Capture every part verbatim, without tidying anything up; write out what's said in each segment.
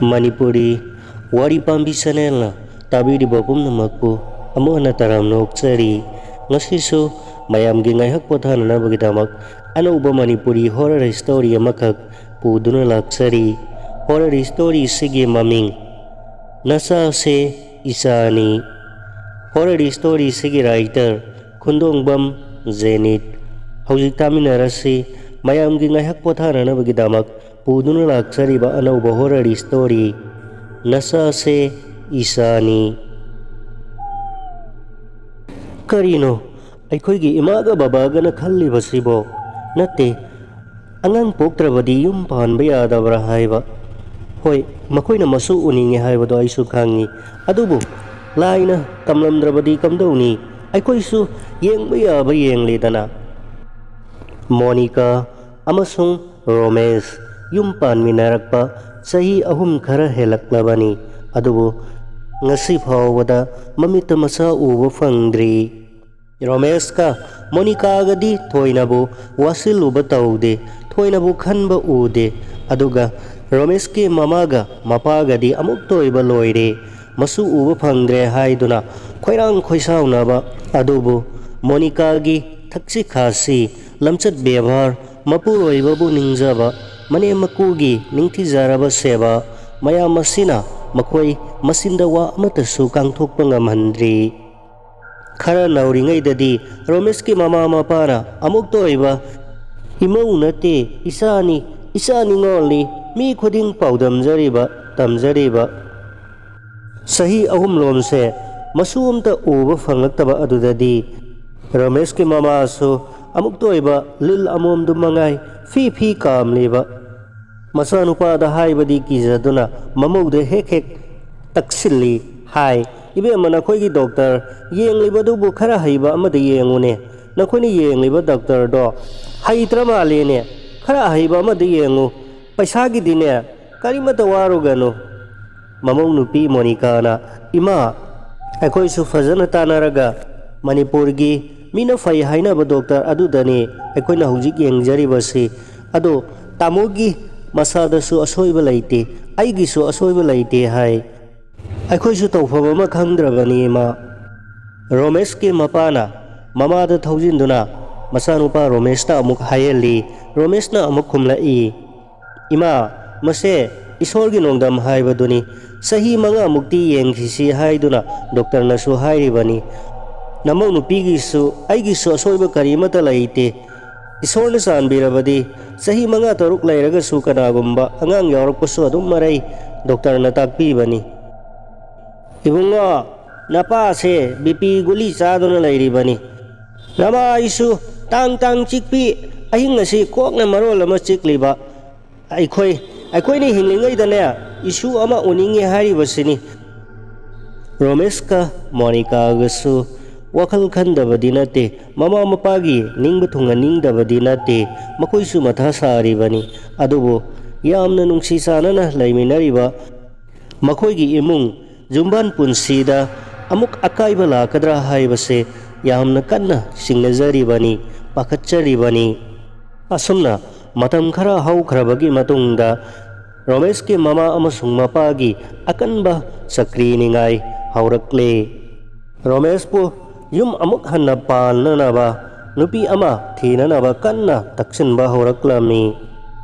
ꯃꯅꯤꯄꯨꯔꯤ ꯋꯥꯔꯤ ꯄꯥꯝꯕꯤ ꯆꯦꯅꯦꯜꯅ ꯇꯥꯕꯤꯔꯤꯕ ꯄꯨꯝꯅꯃꯛꯄꯨ ꯑꯃꯨꯛ ꯍꯟꯅ ꯇꯔꯥꯝꯅ ꯑꯣꯛꯆꯔꯤ꯫ ꯉꯁꯤꯁꯨ ꯃꯌꯥꯝꯒꯤ ꯉꯥꯏꯍꯥꯛ ꯄꯣꯊꯥꯅꯅꯕꯒꯤꯗꯃꯛ ꯑꯅꯧꯕ ꯃꯅꯤꯄꯨꯔꯤ ꯍꯣꯔꯔ ꯁ꯭ꯇꯣꯔꯤ ꯑꯃꯈꯛ ꯄꯨꯗꯨꯅ ꯂꯥꯛꯆꯔꯤ꯫ ꯍꯣꯔꯔ ꯁ꯭ꯇꯣꯔꯤꯁꯤꯒꯤ ꯃꯃꯤꯡ ꯅꯆꯥꯁꯦ ꯏꯆꯥꯅꯤ꯫ Horror ꯁ꯭ꯇꯣꯔꯤꯁꯤꯒꯤ writer ꯈꯨꯟꯗꯣꯡꯕꯝ ꯖꯦꯅꯤꯠ꯫ ꯍꯧꯖꯤꯛ ꯇꯥꯃꯤꯟꯅꯔꯁꯤ ꯃꯌꯥꯝꯒꯤ ꯉꯥꯏꯍꯥꯛ ꯄꯣꯊꯥꯅꯅꯕꯒꯤꯗꯃꯛ ꯄꯨꯗꯨꯅ ꯂꯥꯛꯆꯔꯤꯕ ꯑꯅꯧꯕ ꯍꯣꯔꯔ ꯁ꯭ꯇꯣꯔꯤ ꯅꯆꯥꯁꯦ ꯏꯆꯥꯅꯤ꯫ ꯀꯔꯤꯅꯣ ꯑꯩꯈꯣꯏꯒꯤ ꯏꯃꯥꯒ ꯕꯕꯥꯒꯅ ꯈꯜꯂꯤꯕꯁꯤꯕꯣ? ꯅꯠꯇꯦ, ꯑꯉꯥꯡ ꯄꯣꯛꯇ꯭ꯔꯕꯗꯤ ꯌꯨꯝ ꯄꯥꯟꯕ ꯌꯥꯗꯕ꯭ꯔꯥ ꯍꯥꯏꯕ? ꯍꯣꯏ, ꯃꯈꯣꯏꯅ ꯃꯁꯨ ꯎꯅꯤꯡꯉꯦ ꯍꯥꯏꯕꯗꯣ ꯑꯩꯁꯨ ꯈꯪꯉꯤ꯫ ꯑꯗꯨꯕꯨ ꯂꯥꯏꯅ ꯇꯝꯂꯝꯗ꯭ꯔꯕꯗꯤ ꯀꯝꯗꯧꯅꯤ? ꯑꯩꯈꯣꯏꯁꯨ ꯌꯦꯡꯕ ꯌꯥꯕ ꯌꯦꯡꯂꯦꯗꯅ꯫ ꯃꯣꯅꯤꯀꯥ ꯑꯃꯁꯨꯡ ꯔꯣꯃꯦꯁ ꯌꯨꯝ ꯄꯥꯟꯃꯤꯟꯅꯔꯛꯄ ꯆꯍꯤ ꯑꯍꯨꯝ ꯈꯔ ꯍꯦꯜꯂꯛꯂꯕꯅꯤ, ꯑꯗꯨꯕꯨ ꯉꯁꯤ ꯐꯥꯎꯕꯗ ꯃꯃꯤꯠꯇ ꯃꯆꯥ ꯎꯕ ꯐꯪꯗ꯭ꯔꯤ꯫ ꯔꯣꯃꯦꯁꯀ ꯃꯣꯅꯤꯀꯥꯒꯗꯤ ꯊꯣꯏꯅꯕꯨ ꯋꯥꯁꯤꯜꯂꯨꯕ ꯇꯧꯗꯦ, ꯊꯣꯏꯅꯕꯨ ꯈꯟꯕ ꯎꯗꯦ꯫ ꯑꯗꯨꯒ ꯔꯣꯃꯦꯁꯀꯤ ꯃꯃꯥꯒ ꯃꯄꯥꯒꯗꯤ ꯑꯃꯨꯛꯇ ꯑꯣꯏꯕ ꯂꯣꯏꯔꯦ, ꯃꯁꯨ ꯎꯕ ꯐꯪꯗ꯭ꯔꯦ ꯍꯥꯏꯗꯨꯅ ꯈꯣꯏꯔꯥꯡ ꯈꯣꯏꯁꯥꯎꯅꯕ꯫ ꯑꯗꯨꯕꯨ ꯃꯣꯅꯤꯀꯥꯒꯤ ꯊꯛꯁꯤ ꯈꯥꯁꯤ, ꯂꯝꯆꯠ ꯕꯦꯕꯥꯔ, ꯃꯄꯨꯔꯣꯏꯕꯕꯨ ꯅꯤꯡꯖꯕ, ꯃꯅꯦꯝ ꯃꯀꯨꯒꯤ ꯅꯤꯡꯊꯤꯖꯔꯕ ꯁꯦꯕꯥ, ꯃꯌꯥꯝ ꯑꯁꯤꯅ ꯃꯈꯣꯏ ꯃꯆꯤꯟꯗ ꯋꯥ ꯑꯃꯠꯇꯁꯨ ꯀꯥꯡꯊꯣꯛꯄ ꯉꯝꯍꯟꯗ꯭ꯔꯤ꯫ ꯈꯔ ꯅꯧꯔꯤꯉꯩꯗꯗꯤ ꯔꯣꯃꯦꯁꯀꯤ ꯃꯃꯥ ꯃꯄꯥꯅ ꯑꯃꯨꯛꯇ ꯑꯣꯏꯕ "ꯏꯃꯧ ꯅꯠꯇꯦ, ꯏꯆꯥꯅꯤ, ꯏꯆꯥ ꯅꯤꯉꯣꯜꯅꯤ, ꯃꯤ ꯈꯨꯗꯤꯡ ꯄꯥꯎꯗꯝꯖꯔꯤꯕ, ꯇꯝꯖꯔꯤꯕ" ꯆꯍꯤ ꯑꯍꯨꯝ ꯂꯣꯝꯁꯦ ꯃꯁꯨ ꯑꯝꯇ ꯎꯕ ꯐꯪꯂꯛꯇꯕ ꯑꯗꯨꯗꯗꯤ ꯔꯣꯃꯦꯁꯀꯤ ꯃꯃꯥꯁꯨ ꯑꯃꯨꯛꯇ ꯑꯣꯏꯕ ꯂꯤꯜ ꯑꯃꯣꯝꯗꯨ ꯃꯉꯥꯏ ꯐꯤ ꯐꯤ ꯀꯥꯝꯂꯤꯕ꯫ ꯃꯆꯥꯅꯨꯄꯥꯗ ꯍꯥꯏꯕꯗꯤ ꯀꯤꯖꯗꯨꯅ ꯃꯃꯧꯗ ꯍꯦꯛ ꯍꯦꯛ ꯇꯛꯁꯤꯜꯂꯤ꯫ ꯍꯥꯏ, "ꯏꯕꯦꯝꯃ, ꯅꯈꯣꯏꯒꯤ ꯗꯣꯛꯇꯔ ꯌꯦꯡꯂꯤꯕꯗꯨꯕꯨ ꯈꯔ ꯍꯩꯕ ꯑꯃꯗ ꯌꯦꯡꯉꯨꯅꯦ꯫ ꯅꯈꯣꯏꯅ ꯌꯦꯡꯂꯤꯕ ꯗꯣꯛꯇꯔꯗꯣ ꯍꯩꯇ꯭ꯔ ꯃꯥꯜꯂꯦꯅꯦ꯫ ꯈꯔ ꯑꯍꯩꯕ ꯑꯃꯗ ꯌꯦꯡꯉꯨ꯫ ꯄꯩꯁꯥꯒꯤꯗꯤꯅꯦ, ꯀꯔꯤꯃꯠꯇ ꯋꯥꯔꯨꯒꯅꯨ"꯫ ꯃꯃꯧ ꯅꯨꯄꯤ ꯃꯣꯅꯤꯀꯥꯅ, "ꯏꯃꯥ, ꯑꯩꯈꯣꯏꯁꯨ ꯐꯖꯅ ꯇꯥꯟꯅꯔꯒ ꯃꯅꯤꯄꯨꯔꯒꯤ ꯃꯤꯅ ꯐꯩ ꯍꯥꯏꯅꯕ ꯗꯣꯛꯇꯔ ꯑꯗꯨꯗꯅꯤ ꯑꯩꯈꯣꯏꯅ ꯍꯧꯖꯤꯛ ꯌꯦꯡꯖꯔꯤꯕꯁꯤ꯫ ꯑꯗꯣ ꯇꯥꯃꯣꯒꯤ ꯃꯁꯥꯗꯁꯨ ꯑꯁꯣꯏꯕ ꯂꯩꯇꯦ, ꯑꯩꯒꯤꯁꯨ ꯑꯁꯣꯏꯕ ꯂꯩꯇꯦ ꯍꯥꯏ꯫ ꯑꯩꯈꯣꯏꯁꯨ ꯇꯧꯐꯝ ꯑꯃ ꯈꯪꯗ꯭ꯔꯕꯅꯤ, ꯏꯃꯥ꯫ ꯔꯣꯃꯦꯁꯀꯤ ꯃꯄꯥꯅ ꯃꯃꯥꯗ ꯊꯧꯖꯤꯟꯗꯨꯅ ꯃꯆꯥꯅꯨꯄꯥ ꯔꯣꯃꯦꯁꯇ ꯑꯃꯨꯛ ꯍꯥꯏꯍꯜꯂꯤ꯫ ꯔꯣꯃꯦꯁꯅ ꯑꯃꯨꯛ ꯈꯨꯝꯂꯛꯏ, "ꯏꯃꯥ, ꯃꯁꯦ ꯏꯁꯣꯔꯒꯤ ꯅꯣꯡꯗꯝ ꯍꯥꯏꯕꯗꯨꯅꯤ꯫ ꯆꯍꯤ ꯃꯉꯥꯃꯨꯛꯇꯤ ꯌꯦꯡꯈꯤꯁꯤ ꯍꯥꯏꯗꯨꯅ ꯗꯣꯛꯇꯔꯅꯁꯨ ꯍꯥꯏꯔꯤꯕꯅꯤ꯫ ꯅꯃꯧ ꯅꯨꯄꯤꯒꯤꯁꯨ ꯑꯩꯒꯤꯁꯨ ꯑꯁꯣꯏꯕ ꯀꯔꯤꯃꯠꯇ ꯂꯩꯇꯦ꯫ ꯏꯁꯣꯔꯅ ꯆꯥꯟꯕꯤꯔꯕꯗꯤ ꯆꯍꯤ ꯃꯉꯥ ꯇꯔꯨꯛ ꯂꯩꯔꯒꯁꯨ ꯀꯅꯥꯒꯨꯝꯕ ꯑꯉꯥꯡ ꯌꯥꯎꯔꯛꯄꯁꯨ ꯑꯗꯨꯝ ꯃꯔꯩ", ꯗꯣꯛꯇꯔꯅ ꯇꯥꯛꯄꯤꯕꯅꯤ꯫ "ꯏꯕꯨꯡꯉꯣ, ꯅꯄꯥꯁꯦ ꯕꯤ ꯄꯤ ꯒꯨꯂꯤ ꯆꯥꯗꯨꯅ ꯂꯩꯔꯤꯕꯅꯤ꯫ ꯅꯃꯥ ꯑꯩꯁꯨ ꯇꯥꯡ ꯇꯥꯡ ꯆꯤꯛꯄꯤ, ꯑꯍꯤꯡ ꯑꯁꯤ ꯀꯣꯛꯅ ꯃꯔꯣꯜ ꯑꯃ ꯆꯤꯛꯂꯤꯕ꯫ ꯑꯩꯈꯣꯏ, ꯑꯩꯈꯣꯏꯅ ꯍꯤꯡꯂꯤꯉꯩꯗꯅꯦ, ꯏꯁꯨ ꯑꯃ ꯎꯅꯤꯡꯉꯤ ꯍꯥꯏꯔꯤꯕꯁꯤꯅꯤ"꯫ ꯔꯣꯃꯦꯁꯀ ꯃꯣꯅꯤꯀꯥꯒꯁꯨ ꯋꯥꯈꯜ ꯈꯟꯗꯕꯗꯤ ꯅꯠꯇꯦ, ꯃꯃꯥ ꯃꯄꯥꯒꯤ ꯅꯤꯡꯕ ꯊꯨꯡꯍꯟꯅꯤꯡꯗꯕꯗꯤ ꯅꯠꯇꯦ, ꯃꯈꯣꯏꯁꯨ ꯃꯊꯥ ꯁꯥꯔꯤꯕꯅꯤ꯫ ꯑꯗꯨꯕꯨ ꯌꯥꯝꯅ ꯅꯨꯡꯁꯤ ꯆꯥꯟꯅꯅ ꯂꯩꯃꯤꯟꯅꯔꯤꯕ ꯃꯈꯣꯏꯒꯤ ꯏꯃꯨꯡ ꯌꯨꯝꯕꯥꯟ ꯄꯨꯟꯁꯤꯗ ꯑꯃꯨꯛ ꯑꯀꯥꯏꯕ ꯂꯥꯛꯀꯗ꯭ꯔꯥ ꯍꯥꯏꯕꯁꯦ ꯌꯥꯝꯅ ꯀꯟꯅ ꯆꯤꯡꯅꯖꯔꯤꯕꯅꯤ, ꯄꯥꯈꯠꯆꯔꯤꯕꯅꯤ꯫ ꯑꯁꯨꯝꯅ ꯃꯇꯝ ꯈꯔ ꯍꯧꯈ꯭ꯔꯕꯒꯤ ꯃꯇꯨꯡꯗ ꯔꯣꯃꯦꯁꯀꯤ ꯃꯃꯥ ꯑꯃꯁꯨꯡ ꯃꯄꯥꯒꯤ ꯑꯀꯟꯕ ꯆꯀ꯭ꯔꯤꯅꯤꯉꯥꯏ ꯍꯧꯔꯛꯂꯦ꯫ ꯔꯣꯃꯦꯁꯄꯨ ꯌꯨꯝ ꯑꯃꯨꯛ ꯍꯟꯅ ꯄꯥꯟꯅꯅꯕ ꯅꯨꯄꯤ ꯑꯃ ꯊꯤꯅꯅꯕ ꯀꯟꯅ ꯇꯛꯁꯤꯟꯕ ꯍꯧꯔꯛꯂꯝꯃꯤ꯫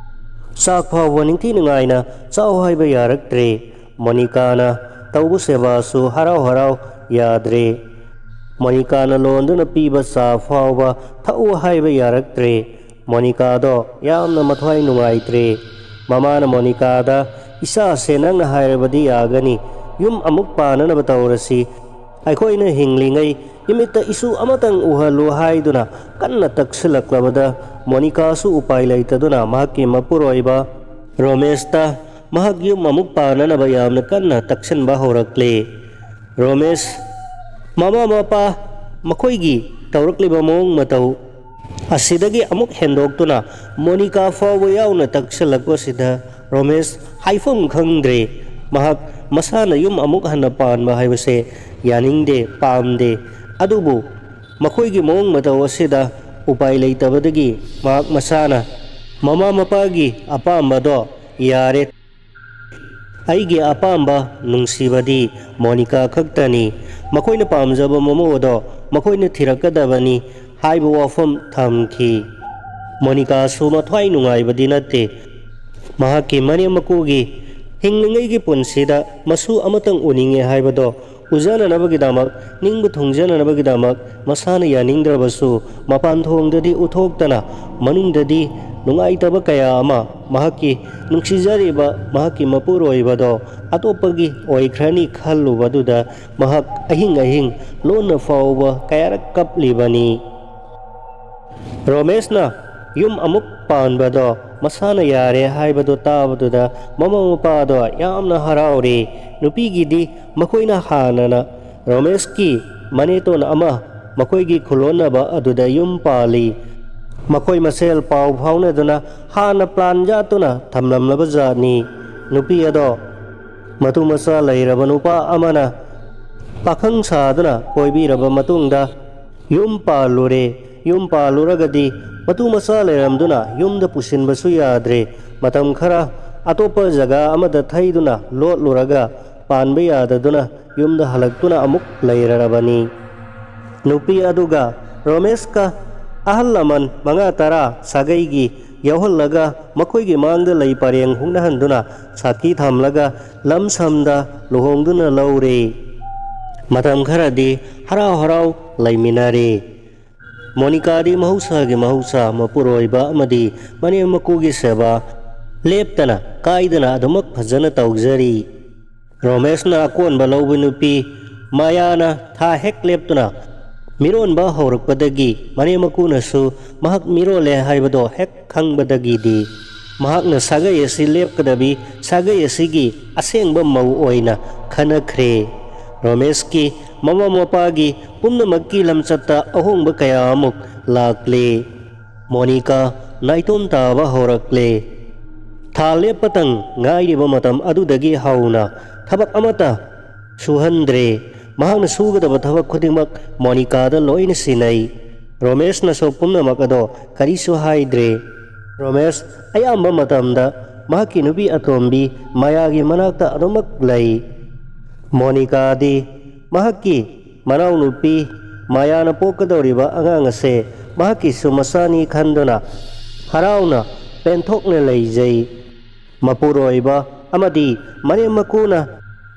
ꯆꯥꯛ ꯐꯥꯎꯕ ꯅꯤꯡꯊꯤ ꯅꯨꯡꯉꯥꯏꯅ ꯆꯥꯎ ꯍꯥꯏꯕ ꯌꯥꯔꯛꯇ꯭ꯔꯦ꯫ ꯃꯣꯅꯤꯀꯥꯅ ꯇꯧꯕ ꯁꯦꯕꯥꯁꯨ ꯍꯔꯥꯎ ꯍꯔꯥꯎ ꯌꯥꯗ꯭ꯔꯦ꯫ ꯃꯣꯅꯤꯀꯥꯅ ꯂꯣꯟꯗꯨꯅ ꯄꯤꯕ ꯆꯥ ꯐꯥꯎꯕ ꯊꯛꯎ ꯍꯥꯏꯕ ꯌꯥꯔꯛꯇ꯭ꯔꯦ꯫ ꯃꯣꯅꯤꯀꯥꯗꯣ ꯌꯥꯝꯅ ꯃꯊ꯭ꯋꯥꯏ ꯅꯨꯡꯉꯥꯏꯇ꯭ꯔꯦ꯫ ꯃꯃꯥꯅ ꯃꯣꯅꯤꯀꯥꯗ, "ꯏꯆꯥꯁꯦ ꯅꯪꯅ ꯍꯥꯏꯔꯕꯗꯤ ꯌꯥꯒꯅꯤ꯫ ꯌꯨꯝ ꯑꯃꯨꯛ ꯄꯥꯟꯅꯅꯕ ꯇꯧꯔꯁꯤ꯫ ꯑꯩꯈꯣꯏꯅ ꯍꯤꯡꯂꯤꯉꯩ ꯏꯃꯤꯠꯇ ꯏꯁꯨ ꯑꯃꯇꯪ ꯎꯍꯜꯂꯨ" ꯍꯥꯏꯗꯨꯅ ꯀꯟꯅ ꯇꯛꯁꯤꯜꯂꯛꯂꯕꯗ, ꯃꯣꯅꯤꯀꯥꯁꯨ ꯎꯄꯥꯏ ꯂꯩꯇꯗꯨꯅ ꯃꯍꯥꯛꯀꯤ ꯃꯄꯨꯔꯣꯏꯕ ꯔꯣꯃꯦꯁꯇ ꯃꯍꯥꯛ ꯌꯨꯝ ꯑꯃꯨꯛ ꯄꯥꯟꯅꯅꯕ ꯌꯥꯝꯅ ꯀꯟꯅ ꯇꯛꯁꯤꯟꯕ ꯍꯧꯔꯛꯂꯦ꯫ ꯔꯣꯃꯦꯁ, ꯃꯃꯥ ꯃꯄꯥ ꯃꯈꯣꯏꯒꯤ ꯇꯧꯔꯛꯂꯤꯕ ꯃꯑꯣꯡ ꯃꯇꯧ ꯑꯁꯤꯗꯒꯤ ꯑꯃꯨꯛ ꯍꯦꯟꯗꯣꯛꯇꯨꯅ ꯃꯣꯅꯤꯀꯥ ꯐꯥꯎꯕ ꯌꯥꯎꯅ ꯇꯛꯁꯤꯜꯂꯛꯄꯁꯤꯗ ꯔꯣꯃꯦꯁ ꯍꯥꯏꯐꯝ ꯈꯪꯗ꯭ꯔꯦ꯫ ꯃꯍꯥꯛ ꯃꯁꯥꯅ ꯌꯨꯝ ꯑꯃꯨꯛ ꯍꯟꯅ ꯄꯥꯟꯕ ꯍꯥꯏꯕꯁꯦ ꯌꯥꯅꯤꯡꯗꯦ, ꯄꯥꯝꯗꯦ꯫ ꯑꯗꯨꯕꯨ ꯃꯈꯣꯏꯒꯤ ꯃꯑꯣꯡ ꯃꯇꯧ ꯑꯁꯤꯗ ꯎꯄꯥꯏ ꯂꯩꯇꯕꯗꯒꯤ ꯃꯍꯥꯛ ꯃꯁꯥꯅ ꯃꯃꯥ ꯃꯄꯥꯒꯤ ꯑꯄꯥꯝꯕꯗꯣ ꯌꯥꯔꯦ꯫ ꯑꯩꯒꯤ ꯑꯄꯥꯝꯕ ꯅꯨꯡꯁꯤꯕꯗꯤ ꯃꯣꯅꯤꯀꯥ ꯈꯛꯇꯅꯤ꯫ ꯃꯈꯣꯏꯅ ꯄꯥꯝꯖꯕ ꯃꯃꯧ ꯑꯗꯣ ꯃꯈꯣꯏꯅ ꯊꯤꯔꯛꯀꯗꯕꯅꯤ ꯍꯥꯏꯕ ꯋꯥꯐꯝ ꯊꯝꯈꯤ꯫ ꯃꯣꯅꯤꯀꯥꯁꯨ ꯃꯊ꯭ꯋꯥꯏ ꯅꯨꯡꯉꯥꯏꯕꯗꯤ ꯅꯠꯇꯦ꯫ ꯃꯍꯥꯛꯀꯤ ꯃꯅꯦꯝ ꯃꯀꯨꯒꯤ ꯍꯤꯡꯂꯤꯉꯩꯒꯤ ꯄꯨꯟꯁꯤꯗ ꯃꯁꯨ ꯑꯃꯇꯪ ꯎꯅꯤꯡꯉꯦ ꯍꯥꯏꯕꯗꯣ ꯎꯖꯅꯅꯕꯒꯤꯗꯃꯛ, ꯅꯤꯡꯕ ꯊꯨꯡꯖꯅꯅꯕꯒꯤꯗꯃꯛ ꯃꯁꯥꯅ ꯌꯥꯅꯤꯡꯗ꯭ꯔꯕꯁꯨ, ꯃꯄꯥꯟ ꯊꯣꯡꯗꯗꯤ ꯎꯠꯊꯣꯛꯇꯅ, ꯃꯅꯨꯡꯗꯗꯤ ꯅꯨꯡꯉꯥꯏꯇꯕ ꯀꯌꯥ ꯑꯃ ꯃꯍꯥꯛꯀꯤ ꯅꯨꯡꯁꯤꯖꯔꯤꯕ ꯃꯍꯥꯛꯀꯤ ꯃꯄꯨꯔꯣꯏꯕꯗꯣ ꯑꯇꯣꯞꯄꯒꯤ ꯑꯣꯏꯈ꯭ꯔꯅꯤ ꯈꯜꯂꯨꯕꯗꯨꯗ ꯃꯍꯥꯛ ꯑꯍꯤꯡ ꯑꯍꯤꯡ ꯂꯣꯟꯅ ꯐꯥꯎꯕ ꯀꯌꯥꯔꯛ ꯀꯞꯂꯤꯕꯅꯤ꯫ ꯔꯣꯃꯦꯁꯅ ꯌꯨꯝ ꯑꯃꯨꯛ ꯄꯥꯟꯕꯗꯣ ꯃꯁꯥꯅ ꯌꯥꯔꯦ ꯍꯥꯏꯕꯗꯣ ꯇꯥꯕꯗꯨꯗ ꯃꯃꯥ ꯃꯄꯥꯗꯣ ꯌꯥꯝꯅ ꯍꯔꯥꯎꯔꯤ꯫ ꯅꯨꯄꯤꯒꯤꯗꯤ ꯃꯈꯣꯏꯅ ꯍꯥꯟꯅꯅ ꯔꯣꯃꯦꯁꯀꯤ ꯃꯅꯦꯇꯣꯟ ꯑꯃ ꯃꯈꯣꯏꯒꯤ ꯈꯨꯂꯣꯟꯅꯕ ꯑꯗꯨꯗ ꯌꯨꯝ ꯄꯥꯜꯂꯤ꯫ ꯃꯈꯣꯏ ꯃꯁꯦꯜ ꯄꯥꯎ ꯐꯥꯎꯅꯗꯨꯅ ꯍꯥꯟꯅ ꯄ꯭ꯂꯥꯟ ꯌꯥꯠꯇꯨꯅ ꯊꯝꯂꯝꯂꯕ ꯖꯥꯠꯅꯤ꯫ ꯅꯨꯄꯤ ꯑꯗꯣ ꯃꯇꯨ ꯃꯆꯥ ꯂꯩꯔꯕ ꯅꯨꯄꯥ ꯑꯃꯅ ꯄꯥꯈꯪ ꯁꯥꯗꯨꯅ ꯀꯣꯏꯕꯤꯔꯕ ꯃꯇꯨꯡꯗ ꯌꯨꯝ ꯄꯥꯜꯂꯨꯔꯦ꯫ ꯌꯨꯝ ꯄꯥꯜꯂꯨꯔꯒꯗꯤ ꯃꯇꯨ ꯃꯆꯥ ꯂꯩꯔꯝꯗꯨꯅ ꯌꯨꯝꯗ ꯄꯨꯁꯤꯟꯕꯁꯨ ꯌꯥꯗ꯭ꯔꯦ꯫ ꯃꯇꯝ ꯈꯔ ꯑꯇꯣꯞꯄ ꯖꯒꯥ ꯑꯃꯗ ꯊꯩꯗꯨꯅ ꯂꯣꯠꯂꯨꯔꯒ ꯄꯥꯟꯕ ꯌꯥꯗꯗꯨꯅ ꯌꯨꯝꯗ ꯍꯜꯂꯛꯇꯨꯅ ꯑꯃꯨꯛ ꯂꯩꯔꯔꯕꯅꯤ꯫ ꯅꯨꯄꯤ ꯑꯗꯨꯒ ꯔꯣꯃꯦꯁꯀ ꯑꯍꯜ ꯂꯃꯟ ꯃꯉꯥ ꯇꯔꯥ ꯁꯥꯒꯩꯒꯤ ꯌꯥꯎꯍꯜꯂꯒ ꯃꯈꯣꯏꯒꯤ ꯃꯥꯡꯗ ꯂꯩ ꯄꯔꯦꯡ ꯍꯨꯛꯅꯍꯟꯗꯨꯅ ꯁꯥꯈꯤ ꯊꯝꯂꯒ ꯂꯝ ꯁꯝꯗ ꯂꯨꯍꯣꯡꯗꯨꯅ ꯂꯧꯔꯦ꯫ ꯃꯇꯝ ꯈꯔꯗꯤ ꯍꯔꯥꯎ ꯍꯔꯥꯎ ꯂꯩꯃꯤꯟꯅꯔꯦ꯫ ꯃꯣꯅꯤꯀꯥꯗꯤ ꯃꯍꯧꯁꯥꯒꯤ ꯃꯍꯧꯁꯥ ꯃꯄꯨꯔꯣꯏꯕ ꯑꯃꯗꯤ ꯃꯅꯦꯝ ꯃꯀꯨꯒꯤ ꯁꯦꯕꯥ ꯂꯦꯞꯇꯅ ꯀꯥꯏꯗꯅ ꯑꯗꯨꯃꯛ ꯐꯖꯅ ꯇꯧꯖꯔꯤ꯫ ꯔꯣꯃꯦꯁꯅ ꯑꯀꯣꯟꯕ ꯂꯧꯕ ꯅꯨꯄꯤ ꯃꯥꯌꯥꯅ ꯊꯥ ꯍꯦꯛ ꯂꯦꯞꯇꯨꯅ ꯃꯤꯔꯣꯟꯕ ꯍꯧꯔꯛꯄꯗꯒꯤ ꯃꯅꯦꯝ ꯃꯀꯨꯅꯁꯨ ꯃꯍꯥꯛ ꯃꯤꯔꯣꯜꯂꯦ ꯍꯥꯏꯕꯗꯣ ꯍꯦꯛ ꯈꯪꯕꯗꯒꯤꯗꯤ ꯃꯍꯥꯛꯅ ꯁꯥꯒꯩ ꯑꯁꯤ ꯂꯦꯞꯀꯗꯕꯤ ꯁꯥꯒꯩ ꯑꯁꯤꯒꯤ ꯑꯁꯦꯡꯕ ꯃꯧ ꯑꯣꯏꯅ ꯈꯟꯅꯈ꯭ꯔꯦ꯫ ꯔꯣꯃꯦꯁꯀꯤ ꯃꯃꯥ ꯃꯄꯥꯒꯤ ꯄꯨꯝꯅꯃꯛꯀꯤ ꯂꯝꯆꯠꯇ ꯑꯍꯣꯡꯕ ꯀꯌꯥ ꯑꯃꯨꯛ ꯂꯥꯛꯂꯦ꯫ ꯃꯣꯅꯤꯀꯥ ꯅꯥꯏꯇꯣꯝ ꯇꯥꯕ ꯍꯧꯔꯛꯂꯦ꯫ ꯊꯥ ꯂꯦꯞꯄꯇꯪ ꯉꯥꯏꯔꯤꯕ ꯃꯇꯝ ꯑꯗꯨꯗꯒꯤ ꯍꯧꯅ ꯊꯕꯛ ꯑꯃꯠꯇ ꯁꯨꯍꯟꯗ꯭ꯔꯦ꯫ ꯃꯍꯥꯛꯅ ꯁꯨꯒꯗꯕ ꯊꯕꯛ ꯈꯨꯗꯤꯡꯃꯛ ꯃꯣꯅꯤꯀꯥꯗ ꯂꯣꯏꯅ ꯁꯤꯟꯅꯩ꯫ ꯔꯣꯃꯦꯁꯅꯁꯨ ꯄꯨꯝꯅꯃꯛ ꯑꯗꯣ ꯀꯔꯤꯁꯨ ꯍꯥꯏꯗ꯭ꯔꯦ꯫ ꯔꯣꯃꯦꯁ ꯑꯌꯥꯝꯕ ꯃꯇꯝꯗ ꯃꯍꯥꯛꯀꯤ ꯅꯨꯄꯤ ꯑꯇꯣꯝꯕꯤ ꯃꯥꯌꯥꯒꯤ ꯃꯅꯥꯛꯇ ꯑꯗꯨꯃꯛ ꯂꯩ꯫ ꯃꯣꯅꯤꯀꯥꯗꯤ ꯃꯍꯥꯛꯀꯤ ꯃꯅꯥꯎꯅꯨꯄꯤ ꯃꯥꯌꯥꯅ ꯄꯣꯛꯀꯗꯧꯔꯤꯕ ꯑꯉꯥꯡ ꯑꯁꯦ ꯃꯍꯥꯛꯀꯤꯁꯨ ꯃꯆꯥꯅꯤ ꯈꯟꯗꯨꯅ ꯍꯔꯥꯎꯅ ꯄꯦꯟꯊꯣꯛꯅ ꯂꯩꯖꯩ꯫ ꯃꯄꯨꯔꯣꯏꯕ ꯑꯃꯗꯤ ꯃꯅꯦꯝ ꯃꯀꯨꯅ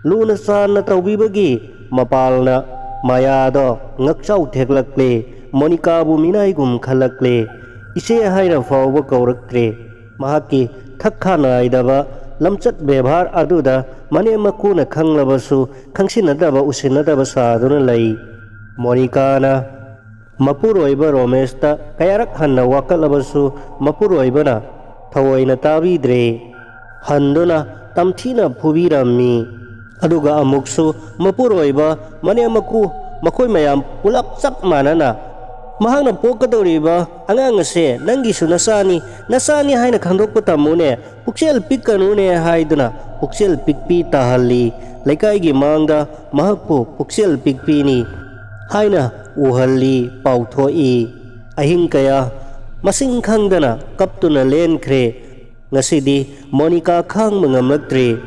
ꯂꯨꯅ ꯆꯥꯟꯅ ꯇꯧꯕꯤꯕꯒꯤ ꯃꯄꯥꯜꯅ ꯃꯥꯌꯥꯗꯣ ꯉꯛꯆꯥꯎ ꯊꯦꯛꯂꯛꯂꯦ꯫ ꯃꯣꯅꯤꯀꯥꯕꯨ ꯃꯤꯅꯥꯏꯒꯨꯝ ꯈꯜꯂꯛꯂꯦ꯫ ꯏꯆꯦ ꯍꯥꯏꯅ ꯐꯥꯎꯕ ꯀꯧꯔꯛꯇ꯭ꯔꯦ꯫ ꯃꯍꯥꯛꯀꯤ ꯊꯛ ꯈꯥ ꯅꯥꯏꯗꯕ ꯂꯝꯆꯠ ꯕꯦꯕꯥꯔ ꯑꯗꯨꯗ ꯃꯅꯦꯝ ꯃꯀꯨꯅ ꯈꯪꯂꯕꯁꯨ ꯈꯪꯁꯤꯟꯅꯗꯕ ꯎꯁꯤꯟꯅꯗꯕ ꯁꯥꯗꯨꯅ ꯂꯩ꯫ ꯃꯣꯅꯤꯀꯥꯅ ꯃꯄꯨꯔꯣꯏꯕ ꯔꯣꯃꯦꯁꯇ ꯀꯌꯥꯔꯛ ꯍꯟꯅ ꯋꯥꯀꯠꯂꯕꯁꯨ ꯃꯄꯨꯔꯣꯏꯕꯅ ꯊꯑꯣꯏꯅ ꯇꯥꯕꯤꯗ꯭ꯔꯦ꯫ ꯍꯟꯗꯨꯅ ꯇꯝꯊꯤꯅ ꯐꯨꯕꯤꯔꯝꯃꯤ꯫ ꯑꯗꯨꯒ ꯑꯃꯨꯛꯁꯨ ꯃꯄꯨꯔꯣꯏꯕ ꯃꯅꯦꯝ ꯃꯀꯨ ꯃꯈꯣꯏ ꯃꯌꯥꯝ ꯄꯨꯂꯞ ꯆꯞ ꯃꯥꯟꯅꯅ ꯃꯍꯥꯛꯅ ꯄꯣꯛꯀꯗꯧꯔꯤꯕ ꯑꯉꯥꯡ ꯑꯁꯦ ꯅꯪꯒꯤꯁꯨ ꯅꯆꯥꯅꯤ, ꯅꯆꯥꯅꯤ ꯍꯥꯏꯅ ꯈꯪꯗꯣꯛꯄ ꯇꯝꯃꯨꯅꯦ, ꯄꯨꯛꯆꯦꯜ ꯄꯤꯛꯀꯅꯨꯅꯦ ꯍꯥꯏꯗꯨꯅ ꯄꯨꯛꯆꯦꯜ ꯄꯤꯛꯄꯤ ꯇꯥꯍꯜꯂꯤ꯫ ꯂꯩꯀꯥꯏꯒꯤ ꯃꯥꯡꯗ ꯃꯍꯥꯛꯄꯨ ꯄꯨꯛꯆꯦꯜ ꯄꯤꯛꯄꯤꯅꯤ ꯍꯥꯏꯅ ꯎꯍꯜꯂꯤ, ꯄꯥꯎꯊꯣꯛꯏ꯫ ꯑꯍꯤꯡ ꯀꯌꯥ ꯃꯁꯤꯡ ꯈꯪꯗꯅ ꯀꯞꯇꯨꯅ ꯂꯦꯟꯈ꯭ꯔꯦ꯫ ꯉꯁꯤꯗꯤ ꯃꯣꯅꯤꯀꯥ ꯈꯥꯡꯕ ꯉꯝꯂꯛꯇ꯭ꯔꯦ꯫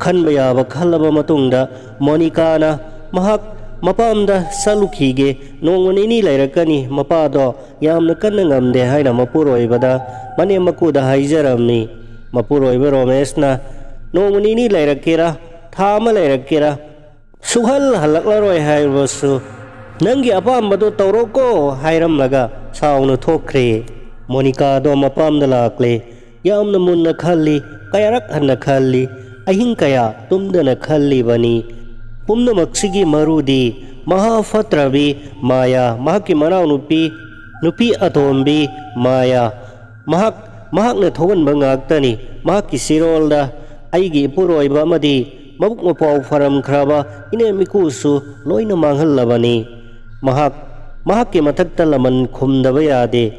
ꯈꯟꯕ ꯌꯥꯕ ꯈꯜꯂꯕ ꯃꯇꯨꯡꯗ ꯃꯣꯅꯤꯀꯥꯅ ꯃꯍꯥꯛ ꯃꯄꯥꯝꯗ ꯆꯠꯂꯨꯈꯤꯒꯦ, ꯅꯣꯡꯃ ꯅꯤꯅꯤ ꯂꯩꯔꯛꯀꯅꯤ, ꯃꯄꯥꯗꯣ ꯌꯥꯝꯅ ꯀꯟꯅ ꯉꯝꯗꯦ ꯍꯥꯏꯅ ꯃꯄꯨꯔꯣꯏꯕꯗ ꯃꯅꯦꯝ ꯃꯀꯨꯗ ꯍꯥꯏꯖꯔꯝꯃꯤ꯫ ꯃꯄꯨꯔꯣꯏꯕ ꯔꯣꯃꯦꯁꯅ ꯅꯣꯡꯃ ꯅꯤꯅꯤ ꯂꯩꯔꯛꯀꯦꯔꯥ, ꯊꯥ ꯑꯃ ꯂꯩꯔꯛꯀꯦꯔꯥ, ꯁꯨꯍꯜ ꯍꯜꯂꯛꯂꯔꯣꯏ ꯍꯥꯏꯔꯕꯁꯨ ꯅꯪꯒꯤ ꯑꯄꯥꯝꯕꯗꯣ ꯇꯧꯔꯣꯀꯣ ꯍꯥꯏꯔꯝꯂꯒ ꯁꯥꯎꯅ ꯊꯣꯛꯈ꯭ꯔꯦ꯫ ꯃꯣꯅꯤꯀꯥꯗꯣ ꯃꯄꯥꯝꯗ ꯂꯥꯛꯂꯦ꯫ ꯌꯥꯝꯅ ꯃꯨꯟꯅ ꯈꯜꯂꯤ, ꯀꯌꯥꯔꯛ ꯍꯟꯅ ꯈꯜꯂꯤ, ꯑꯍꯤꯡ ꯀꯌꯥ ꯇꯨꯝꯗꯅ ꯈꯜꯂꯤꯕꯅꯤ꯫ ꯄꯨꯝꯅꯃꯛꯁꯤꯒꯤ ꯃꯔꯨꯗꯤ ꯃꯍꯥ ꯐꯠꯇ꯭ꯔꯕꯤ ꯃꯥꯌꯥ, ꯃꯍꯥꯛꯀꯤ ꯃꯅꯥꯎꯅꯨꯄꯤ ꯅꯨꯄꯤ ꯑꯇꯣꯝꯕꯤ ꯃꯥꯌꯥ, ꯃꯍꯥꯛ ꯃꯍꯥꯛꯅ ꯊꯧꯍꯟꯕ ꯉꯥꯛꯇꯅꯤ꯫ ꯃꯍꯥꯛꯀꯤ ꯆꯤꯔꯣꯜꯗ ꯑꯩꯒꯤ ꯏꯄꯨꯔꯣꯏꯕ ꯑꯃꯗꯤ ꯃꯕꯨꯛ ꯃꯄꯥꯎ ꯐꯔꯝꯈ꯭ꯔꯕ ꯏꯅꯦꯝ ꯏꯀꯨꯁꯨ ꯂꯣꯏꯅ ꯃꯥꯡꯍꯜꯂꯕꯅꯤ꯫ ꯃꯍꯥꯛ ꯃꯍꯥꯛꯀꯤ ꯃꯊꯛꯇ ꯂꯃꯟ ꯈꯨꯝꯗꯕ ꯌꯥꯗꯦ꯫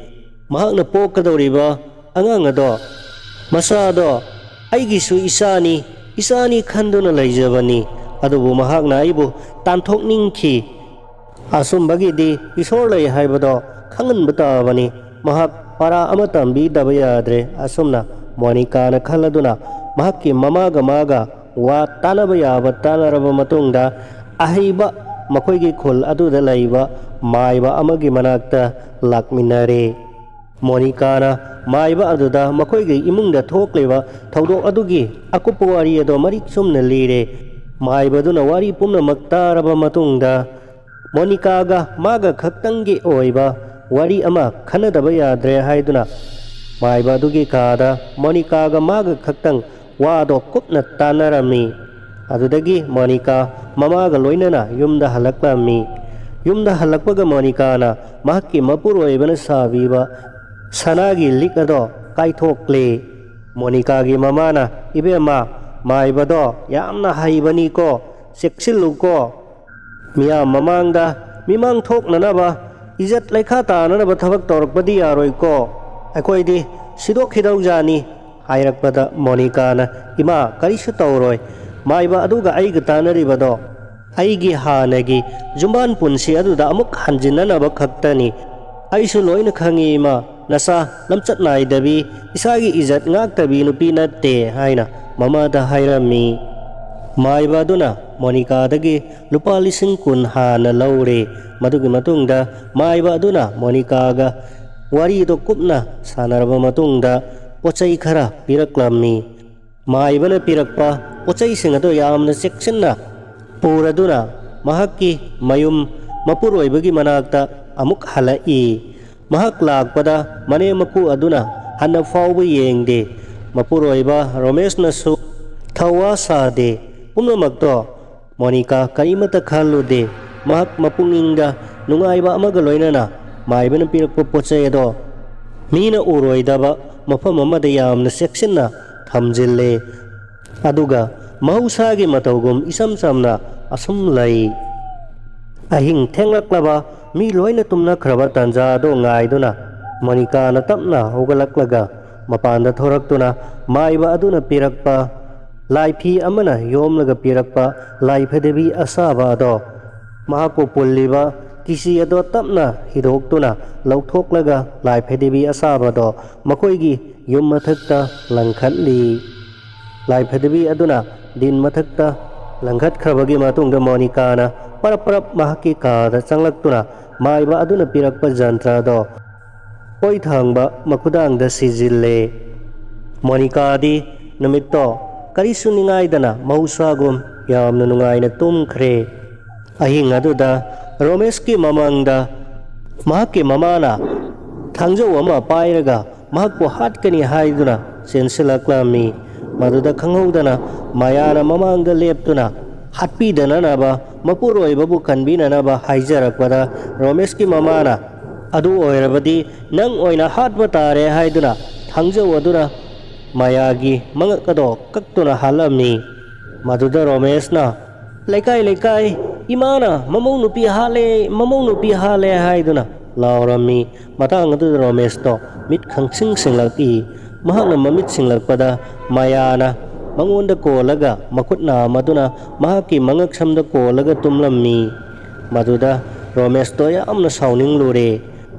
ꯃꯍꯥꯛꯅ ꯄꯣꯛꯀꯗꯧꯔꯤꯕ ꯑꯉꯥꯡ ꯑꯗꯣ, ꯃꯆꯥꯗꯣ ꯑꯩꯒꯤꯁꯨ ꯏꯆꯥꯅꯤ, ꯏꯆꯥꯅꯤ ꯈꯟꯗꯨꯅ ꯂꯩꯖꯕꯅꯤ꯫ ꯑꯗꯨꯕꯨ ꯃꯍꯥꯛꯅ ꯑꯩꯕꯨ ꯇꯥꯟꯊꯣꯛꯅꯤꯡꯈꯤ꯫ ꯑꯆꯨꯝꯕꯒꯤꯗꯤ ꯏꯁꯣꯔ ꯂꯩ ꯍꯥꯏꯕꯗꯣ ꯈꯪꯍꯟꯕ ꯇꯥꯕꯅꯤ꯫ ꯃꯍꯥꯛ ꯄꯔꯥ ꯑꯃ ꯇꯝꯕꯤꯗꯕ ꯌꯥꯗ꯭ꯔꯦ꯫ ꯑꯁꯨꯝꯅ ꯃꯣꯅꯤꯀꯥꯅ ꯈꯜꯂꯗꯨꯅ ꯃꯍꯥꯛꯀꯤ ꯃꯃꯥꯒ ꯃꯥꯒ ꯋꯥ ꯇꯥꯅꯕ ꯌꯥꯕ ꯇꯥꯅꯔꯕ ꯃꯇꯨꯡꯗ, ꯑꯍꯩꯕ ꯃꯈꯣꯏꯒꯤ ꯈꯨꯜ ꯑꯗꯨꯗ ꯂꯩꯕ ꯃꯥꯏꯕ ꯑꯃꯒꯤ ꯃꯅꯥꯛꯇ ꯂꯥꯛꯃꯤꯟꯅꯔꯦ꯫ ꯃꯣꯅꯤꯀꯥꯅ ꯃꯥꯏꯕ ꯑꯗꯨꯗ ꯃꯈꯣꯏꯒꯤ ꯏꯃꯨꯡꯗ ꯊꯣꯛꯂꯤꯕ ꯊꯧꯗꯣꯛ ꯑꯗꯨꯒꯤ ꯑꯀꯨꯞꯄ ꯋꯥꯔꯤ ꯑꯗꯨ ꯃꯔꯤꯛ ꯆꯨꯝꯅ ꯂꯤꯔꯦ꯫ ꯃꯥꯏꯕꯗꯨꯅ ꯋꯥꯔꯤ ꯄꯨꯝꯅꯃꯛ ꯇꯥꯔꯕ ꯃꯇꯨꯡꯗ, ꯃꯣꯅꯤꯀꯥꯒ ꯃꯥꯒ ꯈꯛꯇꯪꯒꯤ ꯑꯣꯏꯕ ꯋꯥꯔꯤ ꯑꯃ ꯈꯟꯅꯗꯕ ꯌꯥꯗ꯭ꯔꯦ ꯍꯥꯏꯗꯨꯅ, ꯃꯥꯏꯕ ꯑꯗꯨꯒꯤ ꯀꯥꯗ ꯃꯣꯅꯤꯀꯥꯒ ꯃꯥꯒ ꯈꯛꯇꯪ ꯋꯥꯗꯣ ꯀꯨꯞꯅ ꯇꯥꯟꯅꯔꯝꯃꯤ꯫ ꯑꯗꯨꯗꯒꯤ ꯃꯣꯅꯤꯀꯥ ꯃꯃꯥꯒ ꯂꯣꯏꯅꯅ ꯌꯨꯝꯗ ꯍꯜꯂꯛꯂꯝꯃꯤ꯫ ꯌꯨꯝꯗ ꯍꯜꯂꯛꯄꯒ ꯃꯣꯅꯤꯀꯥꯅ ꯃꯍꯥꯛꯀꯤ ꯃꯄꯨꯔꯣꯏꯕꯅ ꯁꯥꯕꯤꯕ ꯁꯅꯥꯒꯤ ꯂꯤꯛ ꯑꯗꯣ ꯀꯥꯏꯊꯣꯛꯂꯦ꯫ ꯃꯣꯅꯤꯀꯥꯒꯤ ꯃꯃꯥꯅ, "ꯏꯕꯦꯝꯃ, ꯃꯥꯏꯕꯗꯣ ꯌꯥꯝꯅ ꯍꯩꯕꯅꯤꯀꯣ, ꯆꯦꯛꯁꯤꯜꯂꯨꯀꯣ꯫ ꯃꯤꯌꯥꯝ ꯃꯃꯥꯡꯗ ꯃꯤꯃꯥꯡ ꯊꯣꯛꯅꯅꯕ, ꯏꯖꯠ ꯂꯩꯈꯥ ꯇꯥꯅꯅꯕ ꯊꯕꯛ ꯇꯧꯔꯛꯄꯗꯤ ꯌꯥꯔꯣꯏꯀꯣ꯫ ꯑꯩꯈꯣꯏꯗꯤ ꯁꯤꯗꯣꯛꯈꯤꯗꯧꯖꯥꯅꯤ" ꯍꯥꯏꯔꯛꯄꯗ ꯃꯣꯅꯤꯀꯥꯅ, "ꯏꯃꯥ, ꯀꯔꯤꯁꯨ ꯇꯧꯔꯣꯏ꯫ ꯃꯥꯏꯕ ꯑꯗꯨꯒ ꯑꯩꯒ ꯇꯥꯟꯅꯔꯤꯕꯗꯣ ꯑꯩꯒꯤ ꯍꯥꯟꯅꯒꯤ ꯌꯨꯝꯕꯥꯟ ꯄꯨꯟꯁꯤ ꯑꯗꯨꯗ ꯑꯃꯨꯛ ꯍꯟꯖꯤꯟꯅꯅꯕ ꯈꯛꯇꯅꯤ꯫ ꯑꯩꯁꯨ ꯂꯣꯏꯅ ꯈꯪꯏ, ꯏꯃꯥ꯫ ꯅꯆꯥ ꯂꯝꯆꯠ ꯅꯥꯏꯗꯕꯤ, ꯏꯁꯥꯒꯤ ꯏꯖꯠ ꯉꯥꯛꯇꯕꯤ ꯅꯨꯄꯤ ꯅꯠꯇꯦ" ꯍꯥꯏꯅ ꯃꯃꯥꯗ ꯍꯥꯏꯔꯝꯃꯤ꯫ ꯃꯥꯏꯕ ꯑꯗꯨꯅ ꯃꯣꯅꯤꯀꯥꯗꯒꯤ ꯂꯨꯄꯥ ꯂꯤꯁꯤꯡ ꯀꯨꯟ ꯍꯥꯟꯅ ꯂꯧꯔꯦ꯫ ꯃꯗꯨꯒꯤ ꯃꯇꯨꯡꯗ ꯃꯥꯏꯕ ꯑꯗꯨꯅ ꯃꯣꯅꯤꯀꯥꯒ ꯋꯥꯔꯤꯗꯣ ꯀꯨꯞꯅ ꯁꯥꯟꯅꯔꯕ ꯃꯇꯨꯡꯗ ꯄꯣꯠꯆꯩ ꯈꯔ ꯄꯤꯔꯛꯂꯝꯃꯤ꯫ ꯃꯥꯏꯕꯅ ꯄꯤꯔꯛꯄ ꯄꯣꯠꯆꯩꯁꯤꯡ ꯑꯗꯨ ꯌꯥꯝꯅ ꯆꯦꯛꯁꯤꯟꯅ ꯄꯨꯔꯗꯨꯅ ꯃꯍꯥꯛꯀꯤ ꯃꯌꯨꯝ ꯃꯄꯨꯔꯣꯏꯕꯒꯤ ꯃꯅꯥꯛꯇ ꯑꯃꯨꯛ ꯍꯜꯂꯛꯏ꯫ ꯃꯍꯥꯛ ꯂꯥꯛꯄꯗ ꯃꯅꯦꯝ ꯃꯀꯨ ꯑꯗꯨꯅ ꯍꯟꯅ ꯐꯥꯎꯕ ꯌꯦꯡꯗꯦ꯫ ꯃꯄꯨꯔꯣꯏꯕ ꯔꯣꯃꯦꯁꯅꯁꯨ ꯊꯧꯋꯥ ꯁꯥꯗꯦ꯫ ꯄꯨꯝꯅꯃꯛꯇꯣ ꯃꯣꯅꯤꯀꯥ ꯀꯔꯤꯃꯠꯇ ꯈꯜꯂꯨꯗꯦ꯫ ꯃꯍꯥꯛ ꯃꯄꯨꯛꯅꯤꯡꯗ ꯅꯨꯡꯉꯥꯏꯕ ꯑꯃꯒ ꯂꯣꯏꯅꯅ ꯃꯥꯏꯕꯅ ꯄꯤꯔꯛꯄ ꯄꯣꯠ ꯆꯩ ꯑꯗꯣ ꯃꯤꯅ ꯎꯔꯣꯏꯗꯕ ꯃꯐꯝ ꯑꯃꯗ ꯌꯥꯝꯅ ꯆꯦꯛꯁꯤꯟꯅ ꯊꯝꯖꯤꯜꯂꯦ꯫ ꯑꯗꯨꯒ ꯃꯍꯧꯁꯥꯒꯤ ꯃꯇꯧꯒꯨꯝ ꯏꯆꯝ ꯆꯝꯅ ꯑꯁꯨꯝ ꯂꯩ꯫ ꯑꯍꯤꯡ ꯊꯦꯡꯂꯛꯂꯕ, ꯃꯤ ꯂꯣꯏꯅ ꯇꯨꯝꯅꯈ꯭ꯔꯕ ꯇꯥꯟꯖꯥ ꯑꯗꯨ ꯉꯥꯏꯗꯨꯅ ꯃꯣꯅꯤꯀꯥꯅ ꯇꯞꯅ ꯍꯧꯒꯠꯂꯛꯂꯒ ꯃꯄꯥꯟꯗ ꯊꯣꯔꯛꯇꯨꯅ ꯃꯥꯏꯕ ꯑꯗꯨꯅ ꯄꯤꯔꯛꯄ ꯂꯥꯏꯐꯤ ꯑꯃꯅ ꯌꯣꯝꯂꯒ ꯄꯤꯔꯛꯄ ꯂꯥꯏꯐꯗꯤꯕꯤ ꯑꯁꯥꯕ ꯑꯗꯣ ꯃꯍꯥꯛꯄꯨ ꯄꯨꯜꯂꯤꯕ ꯀꯤꯁꯤ ꯑꯗꯣ ꯇꯞꯅ ꯍꯤꯗꯣꯛꯇꯨꯅ ꯂꯧꯊꯣꯛꯂꯒ ꯂꯥꯏꯐꯗꯤꯕꯤ ꯑꯁꯥꯕꯗꯣ ꯃꯈꯣꯏꯒꯤ ꯌꯨꯝ ꯃꯊꯛꯇ ꯂꯪꯈꯠꯂꯤ꯫ ꯂꯥꯏꯐꯗꯤꯕꯤ ꯑꯗꯨꯅ ꯗꯤꯟ ꯃꯊꯛꯇ ꯂꯪꯈꯠꯈ꯭ꯔꯕꯒꯤ ꯃꯇꯨꯡꯗ ꯃꯣꯅꯤꯀꯥꯅ ꯄꯔꯞ ꯄꯔꯞ ꯃꯍꯥꯛꯀꯤ ꯀꯥꯗ ꯆꯪꯂꯛꯇꯨꯅ ꯃꯥꯏꯕ ꯑꯗꯨꯅ ꯄꯤꯔꯛꯄ ꯖꯟꯇ꯭ꯔ ꯑꯗꯣ ꯑꯣꯏ ꯊꯥꯡꯕ ꯃꯈꯨꯗꯥꯡꯗ ꯁꯤꯖꯤꯜꯂꯦ꯫ ꯃꯣꯅꯤꯀꯥꯗꯤ ꯅꯨꯃꯤꯠꯇꯣ ꯀꯔꯤꯁꯨ ꯅꯤꯡꯉꯥꯏꯗꯅ ꯃꯍꯧꯁꯥꯒꯨꯝ ꯌꯥꯝꯅ ꯅꯨꯡꯉꯥꯏꯅ ꯇꯨꯝꯈ꯭ꯔꯦ꯫ ꯑꯍꯤꯡ ꯑꯗꯨꯗ ꯔꯣꯃꯦꯁꯀꯤ ꯃꯃꯥꯡꯗ ꯃꯍꯥꯛꯀꯤ ꯃꯃꯥꯅ ꯊꯥꯡꯖꯧ ꯑꯃ ꯄꯥꯏꯔꯒ ꯃꯍꯥꯛꯄꯨ ꯍꯥꯠꯀꯅꯤ ꯍꯥꯏꯗꯨꯅ ꯆꯦꯟꯁꯤꯜꯂꯛꯂꯝꯃꯤ꯫ ꯃꯗꯨꯗ ꯈꯪꯍꯧꯗꯅ ꯃꯌꯥꯅ ꯃꯃꯥꯡꯗ ꯂꯦꯞꯇꯨꯅ ꯍꯥꯠꯄꯤꯗꯅꯅꯕ, ꯃꯄꯨꯔꯣꯏꯕꯕꯨ ꯀꯟꯕꯤꯅꯅꯕ ꯍꯥꯏꯖꯔꯛꯄꯗ, ꯔꯣꯃꯦꯁꯀꯤ ꯃꯃꯥꯅ "ꯑꯗꯨ ꯑꯣꯏꯔꯕꯗꯤ ꯅꯪ ꯑꯣꯏꯅ ꯍꯥꯠꯄ ꯇꯥꯔꯦ" ꯍꯥꯏꯗꯨꯅ ꯊꯥꯡꯖꯧ ꯑꯗꯨꯅ ꯃꯌꯥꯒꯤ ꯃꯉꯛ ꯑꯗꯣ ꯀꯛꯇꯨꯅ ꯍꯥꯠꯂꯝꯃꯤ꯫ ꯃꯗꯨꯗ ꯔꯣꯃꯦꯁꯅ, "ꯂꯩꯀꯥꯏ ꯂꯩꯀꯥꯏ, ꯏꯃꯥꯅ ꯃꯃꯧ ꯅꯨꯄꯤ ꯍꯥꯠꯂꯦ, ꯃꯃꯧ ꯅꯨꯄꯤ ꯍꯥꯠꯂꯦ" ꯍꯥꯏꯗꯨꯅ ꯂꯥꯎꯔꯝꯃꯤ꯫ ꯃꯇꯥꯡ ꯑꯗꯨꯗ ꯔꯣꯃꯦꯁꯇꯣ ꯃꯤꯠ ꯈꯪꯁꯤꯡ ꯁꯤꯡꯂꯛꯏ꯫ ꯃꯍꯥꯛꯅ ꯃꯃꯤꯠ ꯁꯤꯡꯂꯛꯄꯗ ꯃꯌꯥꯅ ꯃꯉꯣꯟꯗ ꯀꯣꯜꯂꯒ ꯃꯈꯨꯠ ꯅꯥꯝ ꯑꯗꯨꯅ ꯃꯍꯥꯛꯀꯤ ꯃꯉꯛꯁꯝꯗ ꯀꯣꯜꯂꯒ ꯇꯨꯝꯂꯝꯃꯤ꯫ ꯃꯗꯨꯗ ꯔꯣꯃꯦꯁꯇꯣ ꯌꯥꯝꯅ ꯁꯥꯎꯅꯤꯡꯂꯨꯔꯦ꯫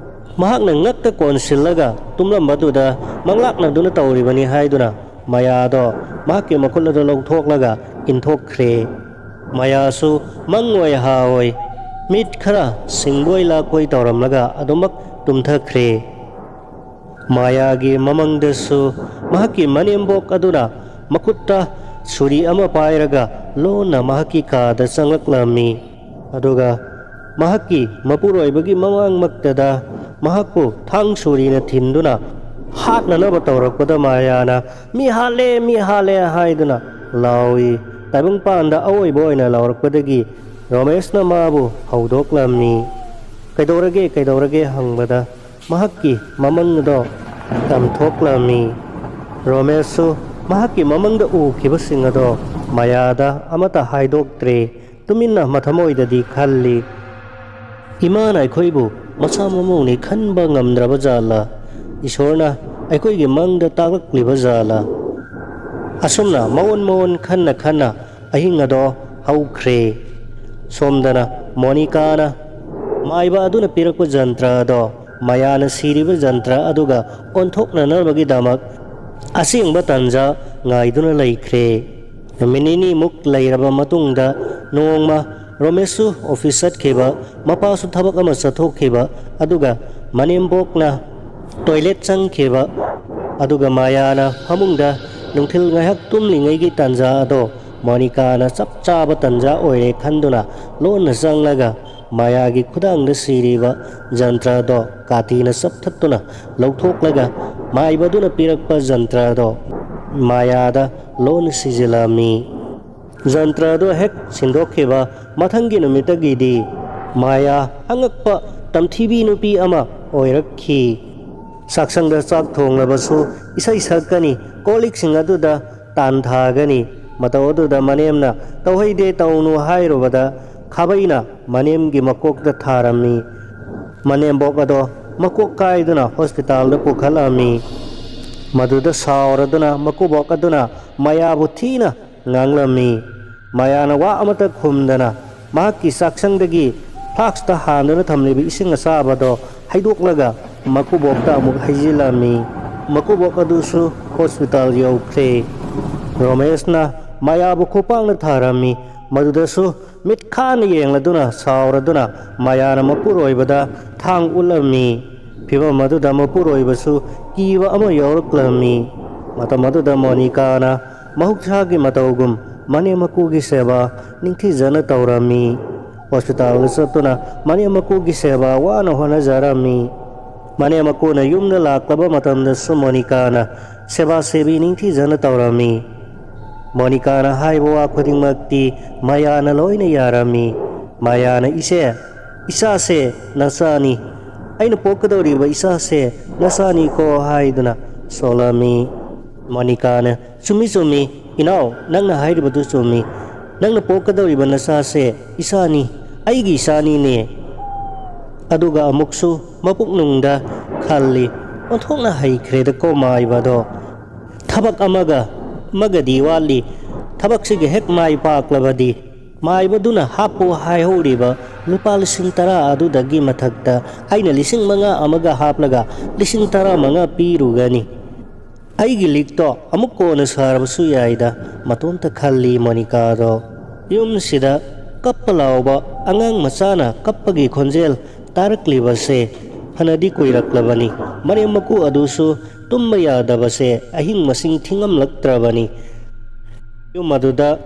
ꯃꯍꯥꯛꯅ ꯉꯛꯇ ꯀꯣꯟꯁꯤꯜꯂꯒ ꯇꯨꯝꯂꯝꯕꯗꯨꯗ ꯃꯪꯂꯥꯛꯅꯗꯨꯅ ꯇꯧꯔꯤꯕꯅꯤ ꯍꯥꯏꯗꯨꯅ ꯃꯌꯥꯗꯣ ꯃꯍꯥꯛꯀꯤ ꯃꯈꯨꯠ ꯑꯗꯨ ꯂꯧꯊꯣꯛꯂꯒ ꯏꯟꯊꯣꯛꯈ꯭ꯔꯦ꯫ ꯃꯌꯥꯁꯨ ꯃꯪ ꯑꯣꯏ ꯍꯥ ꯑꯣꯏ ꯃꯤꯠ ꯈꯔ ꯁꯤꯡꯕꯣꯏ ꯂꯥꯛꯄꯣꯏ ꯇꯧꯔꯝꯂꯒ ꯑꯗꯨꯃꯛ ꯇꯨꯝꯊꯈ꯭ꯔꯦ꯫ ꯃꯌꯥꯒꯤ ꯃꯃꯪꯗꯁꯨ ꯃꯍꯥꯛꯀꯤ ꯃꯅꯦꯝꯕꯣꯛ ꯑꯗꯨꯅ ꯃꯈꯨꯠꯇ ꯁꯨꯔꯤ ꯑꯃ ꯄꯥꯏꯔꯒ ꯂꯣꯟꯅ ꯃꯍꯥꯛꯀꯤ ꯀꯥꯗ ꯆꯪꯂꯛꯂꯝꯃꯤ꯫ ꯑꯗꯨꯒ ꯃꯍꯥꯛꯀꯤ ꯃꯄꯨꯔꯣꯏꯕꯒꯤ ꯃꯃꯥꯡꯃꯛꯇꯗ ꯃꯍꯥꯛꯄꯨ ꯊꯥꯡ ꯁꯨꯔꯤꯅ ꯊꯤꯟꯗꯨꯅ ꯍꯥꯠꯅꯅꯕ ꯇꯧꯔꯛꯄꯗ ꯃꯌꯥꯅ "ꯃꯤ ꯍꯥꯠꯂꯦ, ꯃꯤ ꯍꯥꯠꯂꯦ" ꯍꯥꯏꯗꯨꯅ ꯂꯥꯎꯏ꯫ ꯇꯥꯏꯕꯪꯄꯥꯟꯗ ꯑꯑꯣꯏꯕ ꯑꯣꯏꯅ ꯂꯥꯎꯔꯛꯄꯗꯒꯤ ꯔꯣꯃꯦꯁꯅ ꯃꯥꯕꯨ ꯍꯧꯗꯣꯛꯂꯝꯃꯤ꯫ "ꯀꯩꯗꯧꯔꯒꯦ, ꯀꯩꯗꯧꯔꯒꯦ?" ꯍꯪꯕꯗ ꯃꯍꯥꯛꯀꯤ ꯃꯃꯪ ꯑꯗꯣ ꯇꯝꯊꯣꯛꯂꯝꯃꯤ꯫ ꯔꯣꯃꯦꯁꯁꯨ ꯃꯍꯥꯛꯀꯤ ꯃꯃꯪꯗ ꯎꯈꯤꯕꯁꯤꯡ ꯑꯗꯣ ꯃꯌꯥꯗ ꯑꯃꯠꯇ ꯍꯥꯏꯗꯣꯛꯇ꯭ꯔꯦ꯫ ꯇꯨꯃꯤꯟꯅ ꯃꯊꯃꯣꯏꯗꯗꯤ ꯈꯜꯂꯤ, "ꯏꯃꯥꯅ ꯑꯩꯈꯣꯏꯕꯨ ꯃꯆꯥ ꯃꯃꯧꯅꯤ ꯈꯟꯕ ꯉꯝꯗ꯭ꯔꯕ ꯖꯥꯠꯂꯥ? ꯏꯁꯣꯔꯅ ꯑꯩꯈꯣꯏꯒꯤ ꯃꯪꯗ ꯇꯥꯛꯂꯛꯂꯤꯕ ꯖꯥꯠꯂꯥ?" ꯑꯁꯨꯝꯅ ꯃꯑꯣꯟ ꯃꯑꯣꯟ ꯈꯟꯅ ꯈꯟꯅ ꯑꯍꯤꯡ ꯑꯗꯣ ꯍꯧꯈ꯭ꯔꯦ꯫ ꯁꯣꯝꯗꯅ ꯃꯣꯅꯤꯀꯥꯅ ꯃꯥꯏꯕ ꯑꯗꯨꯅ ꯄꯤꯔꯛꯄ ꯖꯟꯇ꯭ꯔ ꯑꯗꯣ ꯃꯌꯥꯅ ꯁꯤꯔꯤꯕ ꯖꯟꯇ꯭ꯔ ꯑꯗꯨꯒ ꯑꯣꯟꯊꯣꯛꯅꯅꯕꯒꯤꯗꯃꯛ ꯑꯁꯦꯡꯕ ꯇꯥꯟꯖꯥ ꯉꯥꯏꯗꯨꯅ ꯂꯩꯈ꯭ꯔꯦ꯫ ꯅꯨꯃꯤꯠ ꯅꯤꯅꯤꯃꯨꯛ ꯂꯩꯔꯕ ꯃꯇꯨꯡꯗ ꯅꯣꯡꯃ ꯔꯣꯃꯦꯁꯁꯨ ꯑꯣꯐꯤꯁ ꯆꯠꯈꯤꯕ, ꯃꯄꯥꯁꯨ ꯊꯕꯛ ꯑꯃ ꯆꯠꯊꯣꯛꯈꯤꯕ, ꯑꯗꯨꯒ ꯃꯅꯦꯝꯕꯣꯛꯅ ꯇꯣꯏꯂꯦꯠ ꯆꯪꯈꯤꯕ, ꯑꯗꯨꯒ ꯃꯥꯌꯥꯅ ꯐꯃꯨꯡꯗ ꯅꯨꯡꯊꯤꯜ ꯉꯥꯏꯍꯥꯛ ꯇꯨꯝꯂꯤꯉꯩꯒꯤ ꯇꯥꯟꯖꯥ ꯑꯗꯣ ꯃꯣꯅꯤꯀꯥꯅ ꯆꯞ ꯆꯥꯕ ꯇꯥꯟꯖꯥ ꯑꯣꯏꯔꯦ ꯈꯟꯗꯨꯅ ꯂꯣꯟꯅ ꯆꯪꯂꯒ ꯃꯥꯌꯥꯒꯤ ꯈꯨꯗꯥꯡꯗ ꯁꯤꯔꯤꯕ ꯖꯟꯇ꯭ꯔꯗꯣ ꯀꯥꯇꯤꯅ ꯆꯞꯊꯠꯇꯨꯅ ꯂꯧꯊꯣꯛꯂꯒ ꯃꯥꯏꯕꯗꯨꯅ ꯄꯤꯔꯛꯄ ꯖꯟꯇ꯭ꯔꯗꯣ ꯃꯥꯌꯥꯗ ꯂꯣꯟꯅ ꯁꯤꯖꯤꯜꯂꯝꯃꯤ꯫ ꯖꯟꯇ꯭ꯔꯗꯣ ꯍꯦꯛ ꯁꯤꯟꯗꯣꯛꯈꯤꯕ ꯃꯊꯪꯒꯤ ꯅꯨꯃꯤꯠꯇꯒꯤꯗꯤ ꯃꯥꯌꯥ ꯑꯉꯛꯄ ꯇꯝꯊꯤꯕꯤ ꯅꯨꯄꯤ ꯑꯃ ꯑꯣꯏꯔꯛꯈꯤ꯫ ꯆꯥꯛꯁꯪꯗ ꯆꯥꯛ ꯊꯣꯡꯂꯕꯁꯨ ꯏꯁꯩ ꯁꯛꯀꯅꯤ, ꯀꯣꯜ ꯂꯤꯛꯁꯤꯡ ꯑꯗꯨꯗ ꯇꯥꯟ ꯊꯥꯒꯅꯤ꯫ ꯃꯇꯧ ꯑꯗꯨꯗ ꯃꯅꯦꯝꯅ "ꯇꯧꯍꯩꯗꯦ, ꯇꯧꯅꯨ" ꯍꯥꯏꯔꯨꯕꯗ ꯈꯥꯕꯩꯅ ꯃꯅꯦꯝꯒꯤ ꯃꯀꯣꯛꯇ ꯊꯥꯔꯝꯃꯤ꯫ ꯃꯅꯦꯝꯕꯣꯛ ꯑꯗꯣ ꯃꯀꯣꯛ ꯀꯥꯏꯗꯨꯅ ꯍꯣꯁꯄꯤꯇꯥꯜꯗ ꯄꯨꯈꯠꯂꯝꯃꯤ꯫ ꯃꯗꯨꯗ ꯁꯥꯎꯔꯗꯨꯅ ꯃꯀꯨꯕꯣꯛ ꯑꯗꯨꯅ ꯃꯌꯥꯕꯨ ꯊꯤꯅ ꯉꯥꯡꯂꯝꯃꯤ꯫ ꯃꯌꯥꯅ ꯋꯥ ꯑꯃꯠꯇ ꯈꯨꯝꯗꯅ ꯃꯍꯥꯛꯀꯤ ꯆꯥꯛꯁꯪꯗꯒꯤ ꯐ꯭ꯂꯥꯛꯁꯇ ꯍꯥꯟꯗꯨꯅ ꯊꯝꯂꯤꯕ ꯏꯁꯤꯡ ꯑꯁꯥꯕꯗꯣ ꯍꯩꯗꯣꯛꯂꯒ ꯃꯀꯨꯕꯣꯛꯇ ꯑꯃꯨꯛ ꯍꯩꯖꯤꯜꯂꯝꯃꯤ꯫ ꯃꯀꯨꯕꯣꯛ ꯑꯗꯨꯁꯨ ꯍꯣꯁꯄꯤꯇꯥꯜ ꯌꯧꯈ꯭ꯔꯦ꯫ ꯔꯣꯃꯦꯁꯅ ꯃꯌꯥꯕꯨ ꯈꯨꯄꯥꯛꯅ ꯊꯥꯔꯝꯃꯤ꯫ ꯃꯗꯨꯗꯁꯨ ꯃꯤꯠ ꯈꯥꯅ ꯌꯦꯡꯂꯗꯨꯅ ꯁꯥꯎꯔꯗꯨꯅ ꯃꯌꯥꯅ ꯃꯄꯨꯔꯣꯏꯕꯗ ꯊꯥꯡ ꯎꯠꯂꯝꯃꯤ꯫ ꯐꯤꯚꯝ ꯑꯗꯨꯗ ꯃꯄꯨꯔꯣꯏꯕꯁꯨ ꯀꯤꯕ ꯑꯃ ꯌꯥꯎꯔꯛꯂꯝꯃꯤ꯫ ꯃꯇꯝ ꯑꯗꯨꯗ ꯃꯣꯅꯤꯀꯥꯅ ꯃꯍꯧꯁꯥꯒꯤ ꯃꯇꯧꯒꯨꯝ ꯃꯅꯦꯝ ꯃꯀꯨꯒꯤ ꯁꯦꯕꯥ ꯅꯤꯡꯊꯤꯖꯅ ꯇꯧꯔꯝꯃꯤ꯫ ꯍꯣꯁꯄꯤꯇꯥꯜꯗ ꯆꯠꯇꯨꯅ ꯃꯅꯦꯝ ꯃꯀꯨꯒꯤ ꯁꯦꯕꯥ ꯋꯥꯅ ꯍꯣꯠꯅꯖꯔꯝꯃꯤ꯫ ꯃꯅꯦꯝ ꯃꯀꯨꯅ ꯌꯨꯝꯗ ꯂꯥꯛꯂꯕ ꯃꯇꯝꯗꯁꯨ ꯃꯣꯅꯤꯀꯥꯅ ꯁꯦꯕꯥ ꯁꯦꯕꯤ ꯅꯤꯡꯊꯤꯖꯅ ꯇꯧꯔꯝꯃꯤ꯫ ꯃꯣꯅꯤꯀꯥꯅ ꯍꯥꯏꯕ ꯋꯥ ꯈꯨꯗꯤꯡꯃꯛꯇꯤ ꯃꯌꯥꯅ ꯂꯣꯏꯅ ꯌꯥꯔꯝꯃꯤ꯫ ꯃꯌꯥꯅ "ꯏꯆꯦ, ꯏꯆꯥꯁꯦ ꯅꯆꯥꯅꯤ, ꯑꯩꯅ ꯄꯣꯛꯀꯗꯧꯔꯤꯕ ꯏꯆꯥꯁꯦ ꯅꯆꯥꯅꯤꯀꯣ" ꯍꯥꯏꯗꯨꯅ ꯁꯣꯜꯂꯝꯃꯤ꯫ ꯃꯣꯅꯤꯀꯥꯅ "ꯆꯨꯝꯃꯤ, ꯆꯨꯝꯃꯤ, ꯏꯅꯥꯎ, ꯅꯪꯅ ꯍꯥꯏꯔꯤꯕꯗꯨ ꯆꯨꯝꯃꯤ꯫ ꯅꯪꯅ ꯄꯣꯛꯀꯗꯧꯔꯤꯕ ꯅꯆꯥꯁꯦ ꯏꯆꯥꯅꯤ, ꯑꯩꯒꯤ ꯏꯆꯥꯅꯤꯅꯦ"꯫ ꯑꯗꯨꯒ ꯑꯃꯨꯛꯁꯨ ꯃꯄꯨꯛꯅꯨꯡꯗ ꯈꯜꯂꯤ, "ꯑꯣꯟꯊꯣꯛꯅ ꯍꯩꯈ꯭ꯔꯦꯗꯀꯣ ꯃꯥꯏꯕꯗꯣ꯫ ꯊꯕꯛ ꯑꯃꯒ ꯑꯃꯒꯗꯤ ꯋꯥꯠꯂꯤ꯫ ꯊꯕꯛꯁꯤꯒ ꯍꯦꯛ ꯃꯥꯏ ꯄꯥꯛꯂꯕꯗꯤ ꯃꯥꯏꯕꯗꯨꯅ ꯍꯥꯞꯄꯨ ꯍꯥꯏꯍꯧꯔꯤꯕ ꯂꯨꯄꯥ ꯂꯤꯁꯤꯡ ꯇꯔꯥ ꯑꯗꯨꯗꯒꯤ ꯃꯊꯛꯇ ꯑꯩꯅ ꯂꯤꯁꯤꯡ ꯃꯉꯥ ꯑꯃꯒ ꯍꯥꯞꯂꯒ ꯂꯤꯁꯤꯡ ꯇꯔꯥ ꯃꯉꯥ ꯄꯤꯔꯨꯒꯅꯤ꯫ ꯑꯩꯒꯤ ꯂꯤꯛꯇꯣ ꯑꯃꯨꯛ ꯀꯣꯟꯅ ꯁꯥꯔꯕꯁꯨ ꯌꯥꯏꯗ, ꯃꯇꯣꯝꯇ ꯈꯜꯂꯤ ꯃꯣꯅꯤꯀꯥꯗꯣ꯫ ꯌꯨꯝꯁꯤꯗ ꯀꯞꯄ ꯂꯥꯎꯕ ꯑꯉꯥꯡ ꯃꯆꯥꯅ ꯀꯞꯄꯒꯤ ꯈꯣꯟꯖꯦꯜ ꯇꯥꯔꯛꯂꯤꯕꯁꯦ ꯐꯅꯗꯤ ꯀꯨꯏꯔꯛꯂꯕꯅꯤ꯫ ꯃꯔꯦꯝ ꯃꯀꯨ ꯑꯗꯨꯁꯨ ꯇꯨꯝꯕ ꯌꯥꯗꯕꯁꯦ ꯑꯍꯤꯡ ꯃꯁꯤꯡ ꯊꯤꯉꯝꯂꯛꯇ꯭ꯔꯕꯅꯤ꯫ ꯌꯨꯝ ꯑꯗꯨꯗ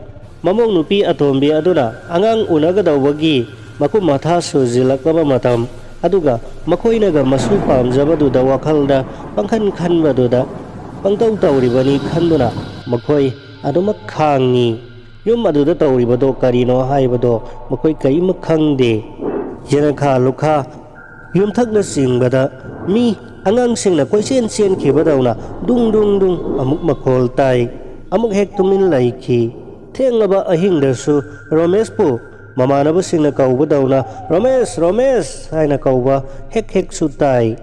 ꯃꯃꯧ ꯅꯨꯄꯤ ꯑꯇꯣꯝꯕꯤ ꯑꯗꯨꯅ ꯑꯉꯥꯡ ꯎꯅꯒꯗꯧꯕꯒꯤ ꯃꯀꯨꯞ ꯃꯊꯥ ꯁꯨꯖꯤꯜꯂꯛꯂꯕ ꯃꯇꯝ, ꯑꯗꯨꯒ ꯃꯈꯣꯏꯅꯒ ꯃꯁꯨ ꯄꯥꯝꯖꯕꯗꯨꯗ ꯋꯥꯈꯜꯗ ꯄꯪꯈꯟ ꯈꯟꯕꯗꯨꯗ ꯄꯪꯇꯧ ꯇꯧꯔꯤꯕꯅꯤ ꯈꯟꯗꯨꯅ ꯃꯈꯣꯏ ꯑꯗꯨꯃꯛ ꯈꯥꯡꯉꯤ꯫ ꯌꯨꯝ ꯑꯗꯨꯗ ꯇꯧꯔꯤꯕꯗꯣ ꯀꯔꯤꯅꯣ ꯍꯥꯏꯕꯗꯣ ꯃꯈꯣꯏ ꯀꯔꯤꯃꯛ ꯈꯪꯗꯦ꯫ ꯌꯦꯅꯈꯥ ꯂꯨꯈꯥ ꯌꯨꯝꯊꯛꯅꯆꯤꯡꯕꯗ ꯃꯤ ꯑꯉꯥꯡꯁꯤꯡꯅ ꯀꯣꯏꯆꯦꯟ ꯆꯦꯟꯈꯤꯕꯗꯧꯅ ꯗꯨꯡ ꯗꯨꯡ ꯗꯨꯡ ꯑꯃꯨꯛ ꯃꯈꯣꯜ ꯇꯥꯏ꯫ ꯑꯃꯨꯛ ꯍꯦꯛ ꯇꯨꯃꯤꯟ ꯂꯩꯈꯤ꯫ ꯊꯦꯡꯂꯕ ꯑꯍꯤꯡꯗꯁꯨ ꯔꯣꯃꯦꯁꯄꯨ ꯃꯃꯥꯟꯅꯕꯁꯤꯡꯅ ꯀꯧꯕꯗꯧꯅ "ꯔꯣꯃꯦꯁ, ꯔꯣꯃꯦꯁ" ꯍꯥꯏꯅ ꯀꯧꯕ ꯍꯦꯛ ꯍꯦꯛꯁꯨ ꯇꯥꯏ꯫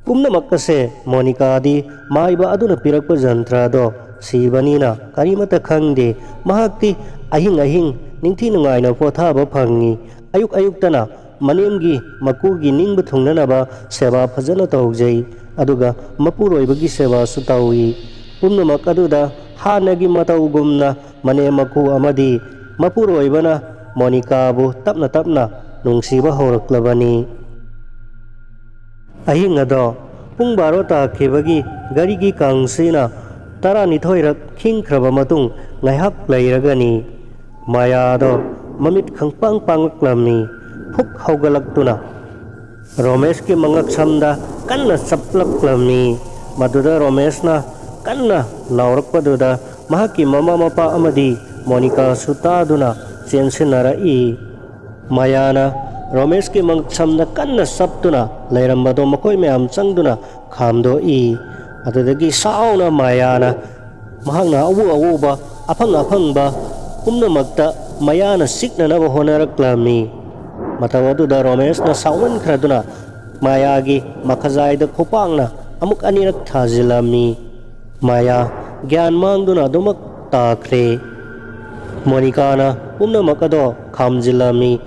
ꯄꯨꯝꯅꯃꯛ ꯑꯁꯦ ꯃꯣꯅꯤꯀꯥꯗꯤ ꯃꯥꯏꯕ ꯑꯗꯨꯅ ꯄꯤꯔꯛꯄ ꯖꯟꯇ꯭ꯔꯗꯣ ꯁꯤꯕꯅꯤꯅ ꯀꯔꯤꯃꯠꯇ ꯈꯪꯗꯦ꯫ ꯃꯍꯥꯛꯇꯤ ꯑꯍꯤꯡ ꯑꯍꯤꯡ ꯅꯤꯡꯊꯤ ꯅꯨꯡꯉꯥꯏꯅ ꯄꯣꯊꯥꯕ ꯐꯪꯉꯤ꯫ ꯑꯌꯨꯛ ꯑꯌꯨꯛꯇꯅ ꯃꯅꯦꯝꯒꯤ ꯃꯀꯨꯒꯤ ꯅꯤꯡꯕ ꯊꯨꯡꯅꯅꯕ ꯁꯦꯕꯥ ꯐꯖꯅ ꯇꯧꯖꯩ, ꯑꯗꯨꯒ ꯃꯄꯨꯔꯣꯏꯕꯒꯤ ꯁꯦꯕꯥꯁꯨ ꯇꯧꯏ꯫ ꯄꯨꯝꯅꯃꯛ ꯑꯗꯨꯗ ꯍꯥꯟꯅꯒꯤ ꯃꯇꯧꯒꯨꯝꯅ ꯃꯅꯦꯝ ꯃꯀꯨ ꯑꯃꯗꯤ ꯃꯄꯨꯔꯣꯏꯕꯅ ꯃꯣꯅꯤꯀꯥꯕꯨ ꯇꯞꯅ ꯇꯞꯅ ꯅꯨꯡꯁꯤꯕ ꯍꯧꯔꯛꯂꯕꯅꯤ꯫ ꯑꯍꯤꯡ ꯑꯗꯣ ꯄꯨꯡ ꯕꯥꯔꯣ ꯇꯥꯈꯤꯕꯒꯤ ꯘꯔꯤꯒꯤ ꯀꯥꯡꯁꯤꯅ ꯇꯔꯥꯅꯤꯊꯣꯏꯔꯛ ꯈꯤꯡꯈ꯭ꯔꯕ ꯃꯇꯨꯡ ꯉꯥꯏꯍꯥꯛ ꯂꯩꯔꯒꯅꯤ ꯃꯥꯌꯥꯗꯣ ꯃꯃꯤꯠ ꯈꯪꯄꯥꯡ ꯄꯥꯡꯂꯛꯂꯝꯃꯤ꯫ ꯐꯨꯛ ꯍꯧꯒꯠꯂꯛꯇꯨꯅ ꯔꯣꯃꯦꯁꯀꯤ ꯃꯉꯛꯁꯝꯗ ꯀꯟꯅ ꯆꯞꯂꯛꯂꯝꯃꯤ꯫ ꯃꯗꯨꯗ ꯔꯣꯃꯦꯁꯅ ꯀꯟꯅ ꯂꯥꯎꯔꯛꯄꯗꯨꯗ ꯃꯍꯥꯛꯀꯤ ꯃꯃꯥ ꯃꯄꯥ ꯑꯃꯗꯤ ꯃꯣꯅꯤꯀꯥꯁꯨ ꯇꯥꯗꯨꯅ ꯆꯦꯟꯁꯤꯟꯅꯔꯛꯏ꯫ ꯃꯥꯌꯥꯅ ꯔꯣꯃꯦꯁꯀꯤ ꯃꯉꯛꯁꯝꯗ ꯀꯟꯅ ꯆꯞꯇꯨꯅ ꯂꯩꯔꯝꯕꯗꯣ ꯃꯈꯣꯏ ꯃꯌꯥꯝ ꯆꯪꯗꯨꯅ ꯈꯥꯝꯗꯣꯛꯏ꯫ ꯑꯗꯨꯗꯒꯤ ꯁꯥꯎꯅ ꯃꯥꯌꯥꯅ ꯃꯍꯥꯛꯅ ꯑꯎ ꯑꯎꯕ, ꯑꯐꯪ ꯑꯐꯪꯕ ꯄꯨꯝꯅꯃꯛꯇ ꯃꯌꯥꯅ ꯆꯤꯛꯅꯅꯕ ꯍꯣꯠꯅꯔꯛꯂꯝꯃꯤ꯫ ꯃꯇꯧ ꯑꯗꯨꯗ ꯔꯣꯃꯦꯁꯅ ꯁꯥꯎꯃꯟꯈ꯭ꯔꯗꯨꯅ ꯃꯥꯌꯥꯒꯤ ꯃꯈꯖꯥꯏꯗ ꯈꯨꯄꯥꯛꯅ ꯑꯃꯨꯛ ꯑꯅꯤꯔꯛ ꯊꯥꯖꯤꯜꯂꯝꯃꯤ꯫ ꯃꯥꯌꯥ ꯒ꯭ꯌꯥꯟ ꯃꯥꯡꯗꯨꯅ ꯑꯗꯨꯃꯛ ꯇꯥꯈ꯭ꯔꯦ꯫ ꯃꯣꯅꯤꯀꯥꯅ ꯄꯨꯝꯅꯃꯛ ꯑꯗꯣ ꯈꯥꯝꯖꯤꯜꯂꯝꯃꯤ꯫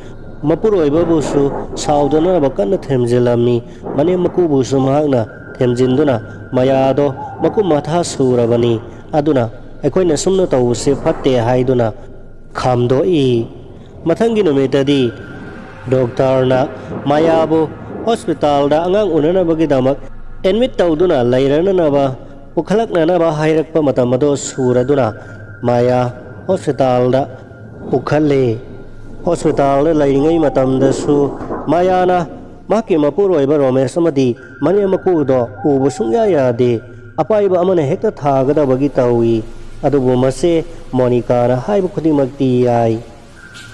ꯃꯄꯨꯔꯣꯏꯕꯕꯨꯁꯨ ꯁꯥꯎꯗꯅꯕ ꯀꯟꯅ ꯊꯦꯝꯖꯤꯜꯂꯝꯃꯤ꯫ ꯃꯅꯦꯝ ꯃꯀꯨꯕꯨꯁꯨ ꯃꯍꯥꯛꯅ ꯊꯦꯝꯖꯤꯟꯗꯨꯅ ꯃꯌꯥꯗꯣ ꯃꯀꯨꯞ ꯃꯊꯥ ꯁꯨꯔꯕꯅꯤ, ꯑꯗꯨꯅ ꯑꯩꯈꯣꯏꯅ ꯁꯨꯝꯅ ꯇꯧꯕꯁꯦ ꯐꯠꯇꯦ ꯍꯥꯏꯗꯨꯅ ꯈꯥꯝꯗꯣꯛꯏ꯫ ꯃꯊꯪꯒꯤ ꯅꯨꯃꯤꯠꯇꯗꯤ ꯗꯣꯛꯇꯔꯅ ꯃꯥꯌꯥꯕꯨ ꯍꯣꯁꯄꯤꯇꯥꯜꯗ ꯑꯉꯥꯡ ꯎꯅꯅꯕꯒꯤꯗꯃꯛ ꯑꯦꯗꯃꯤꯠ ꯇꯧꯗꯨꯅ ꯂꯩꯔꯅꯅꯕ, ꯄꯨꯈꯠꯂꯛꯅꯅꯕ ꯍꯥꯏꯔꯛꯄ ꯃꯇꯝ ꯑꯗꯨ ꯁꯨꯔꯗꯨꯅ ꯃꯥꯌꯥ ꯍꯣꯁꯄꯤꯇꯥꯜꯗ ꯄꯨꯈꯠꯂꯦ꯫ ꯍꯣꯁꯄꯤꯇꯥꯜꯗ ꯂꯩꯔꯤꯉꯩ ꯃꯇꯝꯗꯁꯨ ꯃꯥꯌꯥꯅ ꯃꯍꯥꯛꯀꯤ ꯃꯄꯨꯔꯣꯏꯕ ꯔꯣꯃꯦꯁ ꯑꯃꯗꯤ ꯃꯅꯦꯝ ꯃꯀꯨꯗꯣ ꯎꯕ ꯁꯨꯡꯌꯥ ꯌꯥꯗꯦ꯫ ꯑꯄꯥꯏꯕ ꯑꯃꯅ ꯍꯦꯛꯇ ꯊꯥꯒꯗꯕꯒꯤ ꯇꯧꯏ꯫ ꯑꯗꯨꯕꯨ ꯃꯁꯦ ꯃꯣꯅꯤꯀꯥꯅ ꯍꯥꯏꯕ ꯈꯨꯗꯤꯡꯃꯛꯇꯤ ꯌꯥꯏ꯫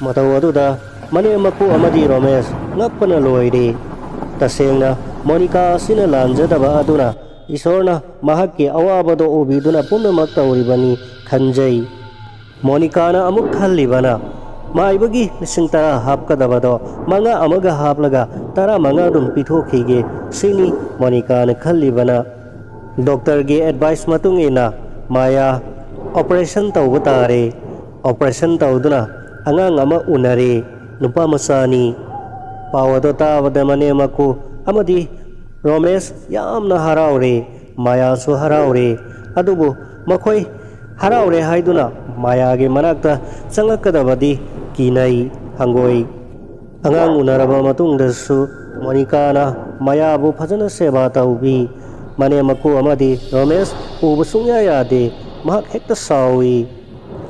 ꯃꯇꯧ ꯑꯗꯨꯗ ꯃꯅꯦꯝ ꯃꯀꯨ ꯑꯃꯗꯤ ꯔꯣꯃꯦꯁ ꯉꯛꯄꯅ ꯂꯣꯏꯔꯦ꯫ ꯇꯁꯦꯡꯅ ꯃꯣꯅꯤꯀꯥ ꯑꯁꯤꯅ ꯂꯥꯟꯖꯗꯕ ꯑꯗꯨꯅ ꯏꯁꯣꯔꯅ ꯃꯍꯥꯛꯀꯤ ꯑꯋꯥꯕꯗꯣ ꯎꯕꯤꯗꯨꯅ ꯄꯨꯝꯅꯃꯛ ꯇꯧꯔꯤꯕꯅꯤ ꯈꯟꯖꯩ꯫ ꯃꯣꯅꯤꯀꯥꯅ ꯑꯃꯨꯛ ꯈꯜꯂꯤꯕꯅ, ꯃꯥꯏꯕꯒꯤ ꯂꯤꯁꯤꯡ ꯇꯔꯥ ꯍꯥꯞꯀꯗꯕꯗꯣ ꯃꯉꯥ ꯑꯃꯒ ꯍꯥꯞꯂꯒ ꯇꯔꯥ ꯃꯉꯥ ꯑꯗꯨꯝ ꯄꯤꯊꯣꯛꯈꯤꯒꯦ ꯁꯤꯅꯤ ꯃꯣꯅꯤꯀꯥꯅ ꯈꯜꯂꯤꯕꯅ꯫ ꯗꯣꯛꯇꯔꯒꯤ ꯑꯦꯗꯚꯥꯏꯁ ꯃꯇꯨꯡ ꯏꯟꯅ ꯃꯥꯌꯥ ꯑꯣꯄꯔꯦꯁꯟ ꯇꯧꯕ ꯇꯥꯔꯦ꯫ ꯑꯣꯄꯔꯦꯁꯟ ꯇꯧꯗꯨꯅ ꯑꯉꯥꯡ ꯑꯃ ꯎꯅꯔꯦ꯫ ꯅꯨꯄꯥ ꯃꯆꯥꯅꯤ꯫ ꯄꯥꯎ ꯑꯗꯨ ꯇꯥꯕꯗ ꯃꯅꯦꯝ ꯃꯀꯨ ꯑꯃꯗꯤ ꯔꯣꯃꯦꯁ ꯌꯥꯝꯅ ꯍꯔꯥꯎꯔꯦ꯫ ꯃꯥꯌꯥꯁꯨ ꯍꯔꯥꯎꯔꯦ꯫ ꯑꯗꯨꯕꯨ ꯃꯈꯣꯏ ꯍꯔꯥꯎꯔꯦ ꯍꯥꯏꯗꯨꯅ ꯃꯥꯌꯥꯒꯤ ꯃꯅꯥꯛꯇ ꯆꯪꯂꯛꯀꯗꯕꯗꯤ ꯀꯤꯅꯩ꯫ ꯍꯪꯒꯣꯏ꯫ ꯑꯉꯥꯡ ꯎꯅꯔꯕ ꯃꯇꯨꯡꯗꯁꯨ ꯃꯣꯅꯤꯀꯥꯅ ꯃꯥꯌꯥꯕꯨ ꯐꯖꯅ ꯁꯦꯕꯥ ꯇꯧꯕꯤ꯫ ꯃꯅꯦꯝ ꯃꯀꯨ ꯑꯃꯗꯤ ꯔꯣꯃꯦꯁ ꯎꯕ ꯁꯨꯡꯌꯥ ꯌꯥꯗꯦ꯫ ꯃꯍꯥꯛ ꯍꯦꯛꯇ ꯁꯥꯎꯏ꯫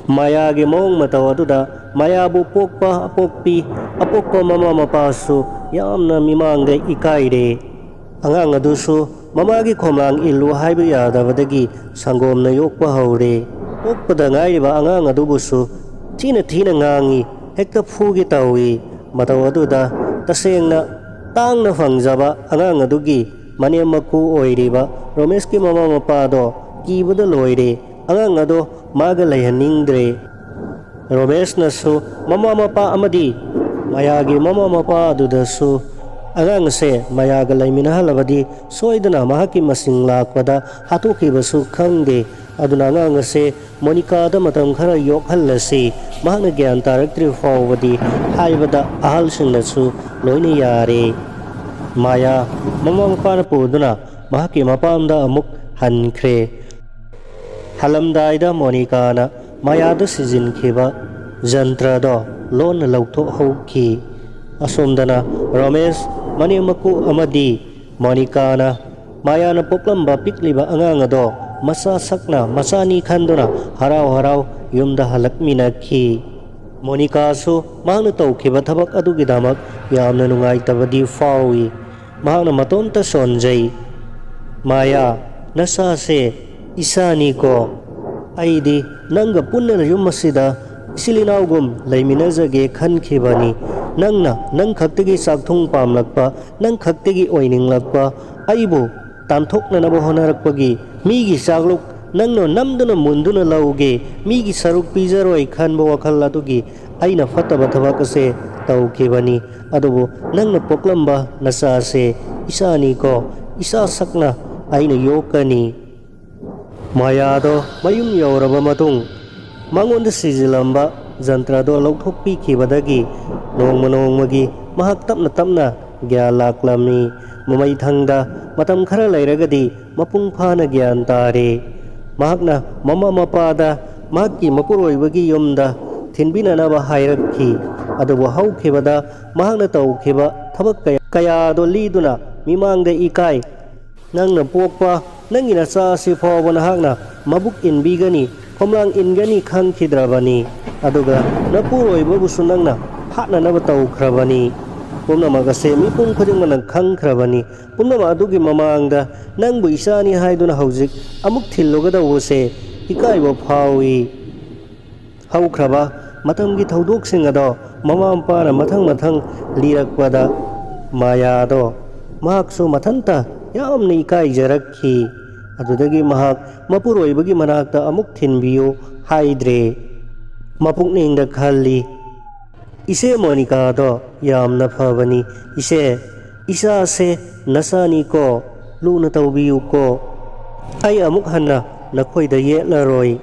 ꯃꯥꯌꯥꯒꯤ ꯃꯑꯣꯡ ꯃꯇꯧ ꯑꯗꯨꯗ ꯃꯥꯌꯥꯕꯨ ꯄꯣꯛꯄ ꯑꯄꯣꯛꯄꯤ, ꯑꯄꯣꯛꯄ ꯃꯃꯥ ꯃꯄꯥꯁꯨ ꯌꯥꯝꯅ ꯃꯤꯃꯥꯡꯗ ꯏꯀꯥꯏꯔꯦ꯫ ꯑꯉꯥꯡ ꯑꯗꯨꯁꯨ ꯃꯃꯥꯒꯤ ꯈꯣꯝꯂꯥꯡ ꯏꯜꯂꯨ ꯍꯥꯏꯕ ꯌꯥꯗꯕꯗꯒꯤ ꯁꯪꯒꯣꯝꯅ ꯌꯣꯛꯄ ꯍꯧꯔꯦ꯫ ꯄꯣꯛꯄꯗ ꯉꯥꯏꯔꯤꯕ ꯑꯉꯥꯡ ꯑꯗꯨꯕꯨꯁꯨ ꯊꯤꯅ ꯊꯤꯅ ꯉꯥꯡꯏ, ꯍꯦꯛꯇ ꯐꯨꯒꯦ ꯇꯧꯏ꯫ ꯃꯇꯧ ꯑꯗꯨꯗ ꯇꯁꯦꯡꯅ ꯇꯥꯡꯅ ꯐꯪꯖꯕ ꯑꯉꯥꯡ ꯑꯗꯨꯒꯤ ꯃꯅꯦꯝ ꯃꯀꯨ ꯑꯣꯏꯔꯤꯕ ꯔꯣꯃꯦꯁꯀꯤ ꯃꯃꯥ ꯃꯄꯥꯗꯣ ꯀꯤꯕꯗ ꯂꯣꯏꯔꯦ꯫ ꯑꯉꯥꯡ ꯑꯗꯣ ꯃꯥꯒ ꯂꯩꯍꯟꯅꯤꯡꯗ꯭ꯔꯦ꯫ ꯔꯣꯃꯦꯁꯅꯁꯨ ꯃꯃꯥ ꯃꯄꯥ ꯑꯃꯗꯤ ꯃꯥꯌꯥꯒꯤ ꯃꯃꯥ ꯃꯄꯥ ꯑꯗꯨꯗꯁꯨ ꯑꯉꯥꯡ ꯑꯁꯦ ꯃꯌꯥꯒ ꯂꯩꯃꯤꯟꯅꯍꯜꯂꯕꯗꯤ ꯁꯣꯏꯗꯅ ꯃꯍꯥꯛꯀꯤ ꯃꯁꯤꯡ ꯂꯥꯛꯄꯗ ꯍꯥꯠꯇꯣꯛꯈꯤꯕꯁꯨ ꯈꯪꯗꯦ꯫ ꯑꯗꯨꯅ ꯑꯉꯥꯡ ꯑꯁꯦ ꯃꯣꯅꯤꯀꯥꯗ ꯃꯇꯝ ꯈꯔ ꯌꯣꯛꯍꯜꯂꯁꯤ, ꯃꯍꯥꯛꯅ ꯒ꯭ꯌꯥꯟ ꯇꯥꯔꯛꯇ꯭ꯔꯤꯕ ꯐꯥꯎꯕꯗꯤ ꯍꯥꯏꯕꯗ ꯑꯍꯜꯁꯤꯡꯅꯁꯨ ꯂꯣꯏꯅ ꯌꯥꯔꯦ꯫ ꯃꯥꯌꯥ ꯃꯃꯥ ꯃꯄꯥꯅ ꯄꯨꯗꯨꯅ ꯃꯍꯥꯛꯀꯤ ꯃꯄꯥꯝꯗ ꯑꯃꯨꯛ ꯍꯟꯈ꯭ꯔꯦ꯫ ꯍꯜꯂꯝꯗꯥꯏꯗ ꯃꯣꯅꯤꯀꯥꯅ ꯃꯥꯌꯥꯗ ꯁꯤꯖꯤꯟꯈꯤꯕ ꯖꯟꯇ꯭ꯔꯗꯣ ꯂꯣꯟꯅ ꯂꯧꯊꯣꯛꯍꯧꯈꯤ꯫ ꯑꯁꯣꯝꯗꯅ ꯔꯣꯃꯦꯁ, ꯃꯅꯦꯝ ꯃꯀꯨ ꯑꯃꯗꯤ ꯃꯣꯅꯤꯀꯥꯅ ꯃꯥꯌꯥꯅ ꯄꯣꯛꯂꯝꯕ ꯄꯤꯛꯂꯤꯕ ꯑꯉꯥꯡ ꯑꯗꯣ ꯃꯆꯥ ꯁꯛꯅ ꯃꯆꯥꯅꯤ ꯈꯟꯗꯨꯅ ꯍꯔꯥꯎ ꯍꯔꯥꯎ ꯌꯨꯝꯗ ꯍꯜꯂꯛꯃꯤꯟꯅꯈꯤ꯫ ꯃꯣꯅꯤꯀꯥꯁꯨ ꯃꯍꯥꯛꯅ ꯇꯧꯈꯤꯕ ꯊꯕꯛ ꯑꯗꯨꯒꯤꯗꯃꯛ ꯌꯥꯝꯅ ꯅꯨꯡꯉꯥꯏꯇꯕꯗꯤ ꯐꯥꯎꯏ꯫ ꯃꯍꯥꯛꯅ ꯃꯇꯣꯝꯇ ꯁꯣꯟꯖꯩ꯫ "ꯃꯥꯌꯥ, ꯅꯆꯥꯁꯦ ꯏꯆꯥꯅꯤꯀꯣ꯫ ꯑꯩꯗꯤ ꯅꯪꯒ ꯄꯨꯟꯅ ꯌꯨꯝ ꯑꯁꯤꯗ ꯏꯆꯤꯜ ꯏꯅꯥꯎꯒꯨꯝ ꯂꯩꯃꯤꯟꯅꯖꯒꯦ ꯈꯟꯈꯤꯕꯅꯤ꯫ ꯅꯪꯅ ꯅꯪ ꯈꯛꯇꯒꯤ ꯆꯥꯛꯊꯨꯡ ꯄꯥꯝꯂꯛꯄ, ꯅꯪ ꯈꯛꯇꯒꯤ ꯑꯣꯏꯅꯤꯡꯂꯛꯄ, ꯑꯩꯕꯨ ꯇꯥꯟꯊꯣꯛꯅꯅꯕ ꯍꯣꯠꯅꯔꯛꯄꯒꯤ ꯃꯤꯒꯤ ꯆꯥꯛꯂꯨꯛ ꯅꯪꯅ ꯅꯝꯗꯨꯅ ꯃꯨꯟꯗꯨꯅ ꯂꯧꯒꯦ, ꯃꯤꯒꯤ ꯁꯔꯨꯛ ꯄꯤꯖꯔꯣꯏ ꯈꯟꯕ ꯋꯥꯈꯜ ꯑꯗꯨꯒꯤ ꯑꯩꯅ ꯐꯠꯇꯕ ꯊꯕꯛ ꯑꯁꯦ ꯇꯧꯈꯤꯕꯅꯤ꯫ ꯑꯗꯨꯕꯨ ꯅꯪꯅ ꯄꯣꯛꯂꯝꯕ ꯅꯆꯥ ꯑꯁꯦ ꯏꯆꯥꯅꯤꯀꯣ, ꯏꯆꯥ ꯁꯛꯅ ꯑꯩꯅ ꯌꯣꯛꯀꯅꯤ꯫" ꯃꯥꯌꯥꯗꯣ ꯃꯌꯨꯝ ꯌꯧꯔꯕ ꯃꯇꯨꯡ ꯃꯉꯣꯟꯗ ꯁꯤꯖꯤꯜꯂꯝꯕ ꯖꯟꯇ꯭ꯔꯗꯣ ꯂꯧꯊꯣꯛꯄꯤꯈꯤꯕꯗꯒꯤ ꯅꯣꯡꯃ ꯅꯣꯡꯃꯒꯤ ꯃꯍꯥꯛ ꯇꯞꯅ ꯇꯞꯅ ꯒ꯭ꯌꯥꯟ ꯂꯥꯛꯂꯝꯃꯤ꯫ ꯃꯃꯩꯊꯪꯗ ꯃꯇꯝ ꯈꯔ ꯂꯩꯔꯒꯗꯤ ꯃꯄꯨꯡ ꯐꯥꯅ ꯒ꯭ꯌꯥꯟ ꯇꯥꯔꯦ꯫ ꯃꯍꯥꯛꯅ ꯃꯃꯥ ꯃꯄꯥꯗ ꯃꯍꯥꯛꯀꯤ ꯃꯄꯨꯔꯣꯏꯕꯒꯤ ꯌꯨꯝꯗ ꯊꯤꯟꯕꯤꯅꯅꯕ ꯍꯥꯏꯔꯛꯈꯤ꯫ ꯑꯗꯨꯕꯨ ꯍꯧꯈꯤꯕꯗ ꯃꯍꯥꯛꯅ ꯇꯧꯈꯤꯕ ꯊꯕꯛ ꯀꯌꯥ, ꯀꯌꯥꯗꯣ ꯂꯤꯗꯨꯅ ꯃꯤꯃꯥꯡꯗ ꯏꯀꯥꯏ, "ꯅꯪꯅ ꯄꯣꯛꯄ ꯅꯪꯒꯤ ꯅꯆꯥ ꯑꯁꯤ ꯐꯥꯎꯕ ꯅꯍꯥꯛꯅ ꯃꯕꯨꯛ ꯏꯟꯕꯤꯒꯅꯤ, ꯈꯣꯝꯂꯥꯡ ꯏꯟꯒꯅꯤ ꯈꯪꯈꯤꯗ꯭ꯔꯕꯅꯤ꯫ ꯑꯗꯨꯒ ꯅꯄꯨꯔꯣꯏꯕꯕꯨꯁꯨ ꯅꯪꯅ ꯍꯥꯠꯅꯅꯕ ꯇꯧꯈ꯭ꯔꯕꯅꯤ꯫ ꯄꯨꯝꯅꯃꯛ ꯑꯁꯦ ꯃꯤꯄꯨꯝ ꯈꯨꯗꯤꯡꯃꯛꯅ ꯈꯪꯈ꯭ꯔꯕꯅꯤ꯫ ꯄꯨꯝꯅꯃꯛ ꯑꯗꯨꯒꯤ ꯃꯃꯥꯡꯗ ꯅꯪꯕꯨ ꯏꯆꯥꯅꯤ ꯍꯥꯏꯗꯨꯅ ꯍꯧꯖꯤꯛ ꯑꯃꯨꯛ ꯊꯤꯜꯂꯨꯒꯗꯧꯕꯁꯦ ꯏꯀꯥꯏꯕ ꯐꯥꯎꯏ꯫" ꯍꯧꯈ꯭ꯔꯕ ꯃꯇꯝꯒꯤ ꯊꯧꯗꯣꯛꯁꯤꯡ ꯑꯗꯣ ꯃꯃꯥ ꯃꯄꯥꯅ ꯃꯊꯪ ꯃꯊꯪ ꯂꯤꯔꯛꯄꯗ ꯃꯥꯌꯥꯗꯣ ꯃꯍꯥꯛꯁꯨ ꯃꯊꯟꯇ ꯌꯥꯝꯅ ꯏꯀꯥꯏꯖꯔꯛꯈꯤ꯫ ꯑꯗꯨꯗꯒꯤ ꯃꯍꯥꯛ ꯃꯄꯨꯔꯣꯏꯕꯒꯤ ꯃꯅꯥꯛꯇ ꯑꯃꯨꯛ ꯊꯤꯟꯕꯤꯌꯨ ꯍꯥꯏꯗ꯭ꯔꯦ꯫ ꯃꯄꯨꯛꯅꯤꯡꯗ ꯈꯜꯂꯤ, "ꯏꯆꯦ ꯃꯣꯅꯤꯀꯥꯗꯣ ꯌꯥꯝꯅ ꯐꯕꯅꯤ꯫ ꯏꯆꯦ, "ꯏꯆꯥꯁꯦ ꯅꯆꯥꯅꯤꯀꯣ, ꯂꯨꯅ ꯇꯧꯕꯤꯌꯨꯀꯣ꯫ ꯑꯩ ꯑꯃꯨꯛ ꯍꯟꯅ ꯅꯈꯣꯏꯗ ꯌꯦꯠꯂꯔꯣꯏ"꯫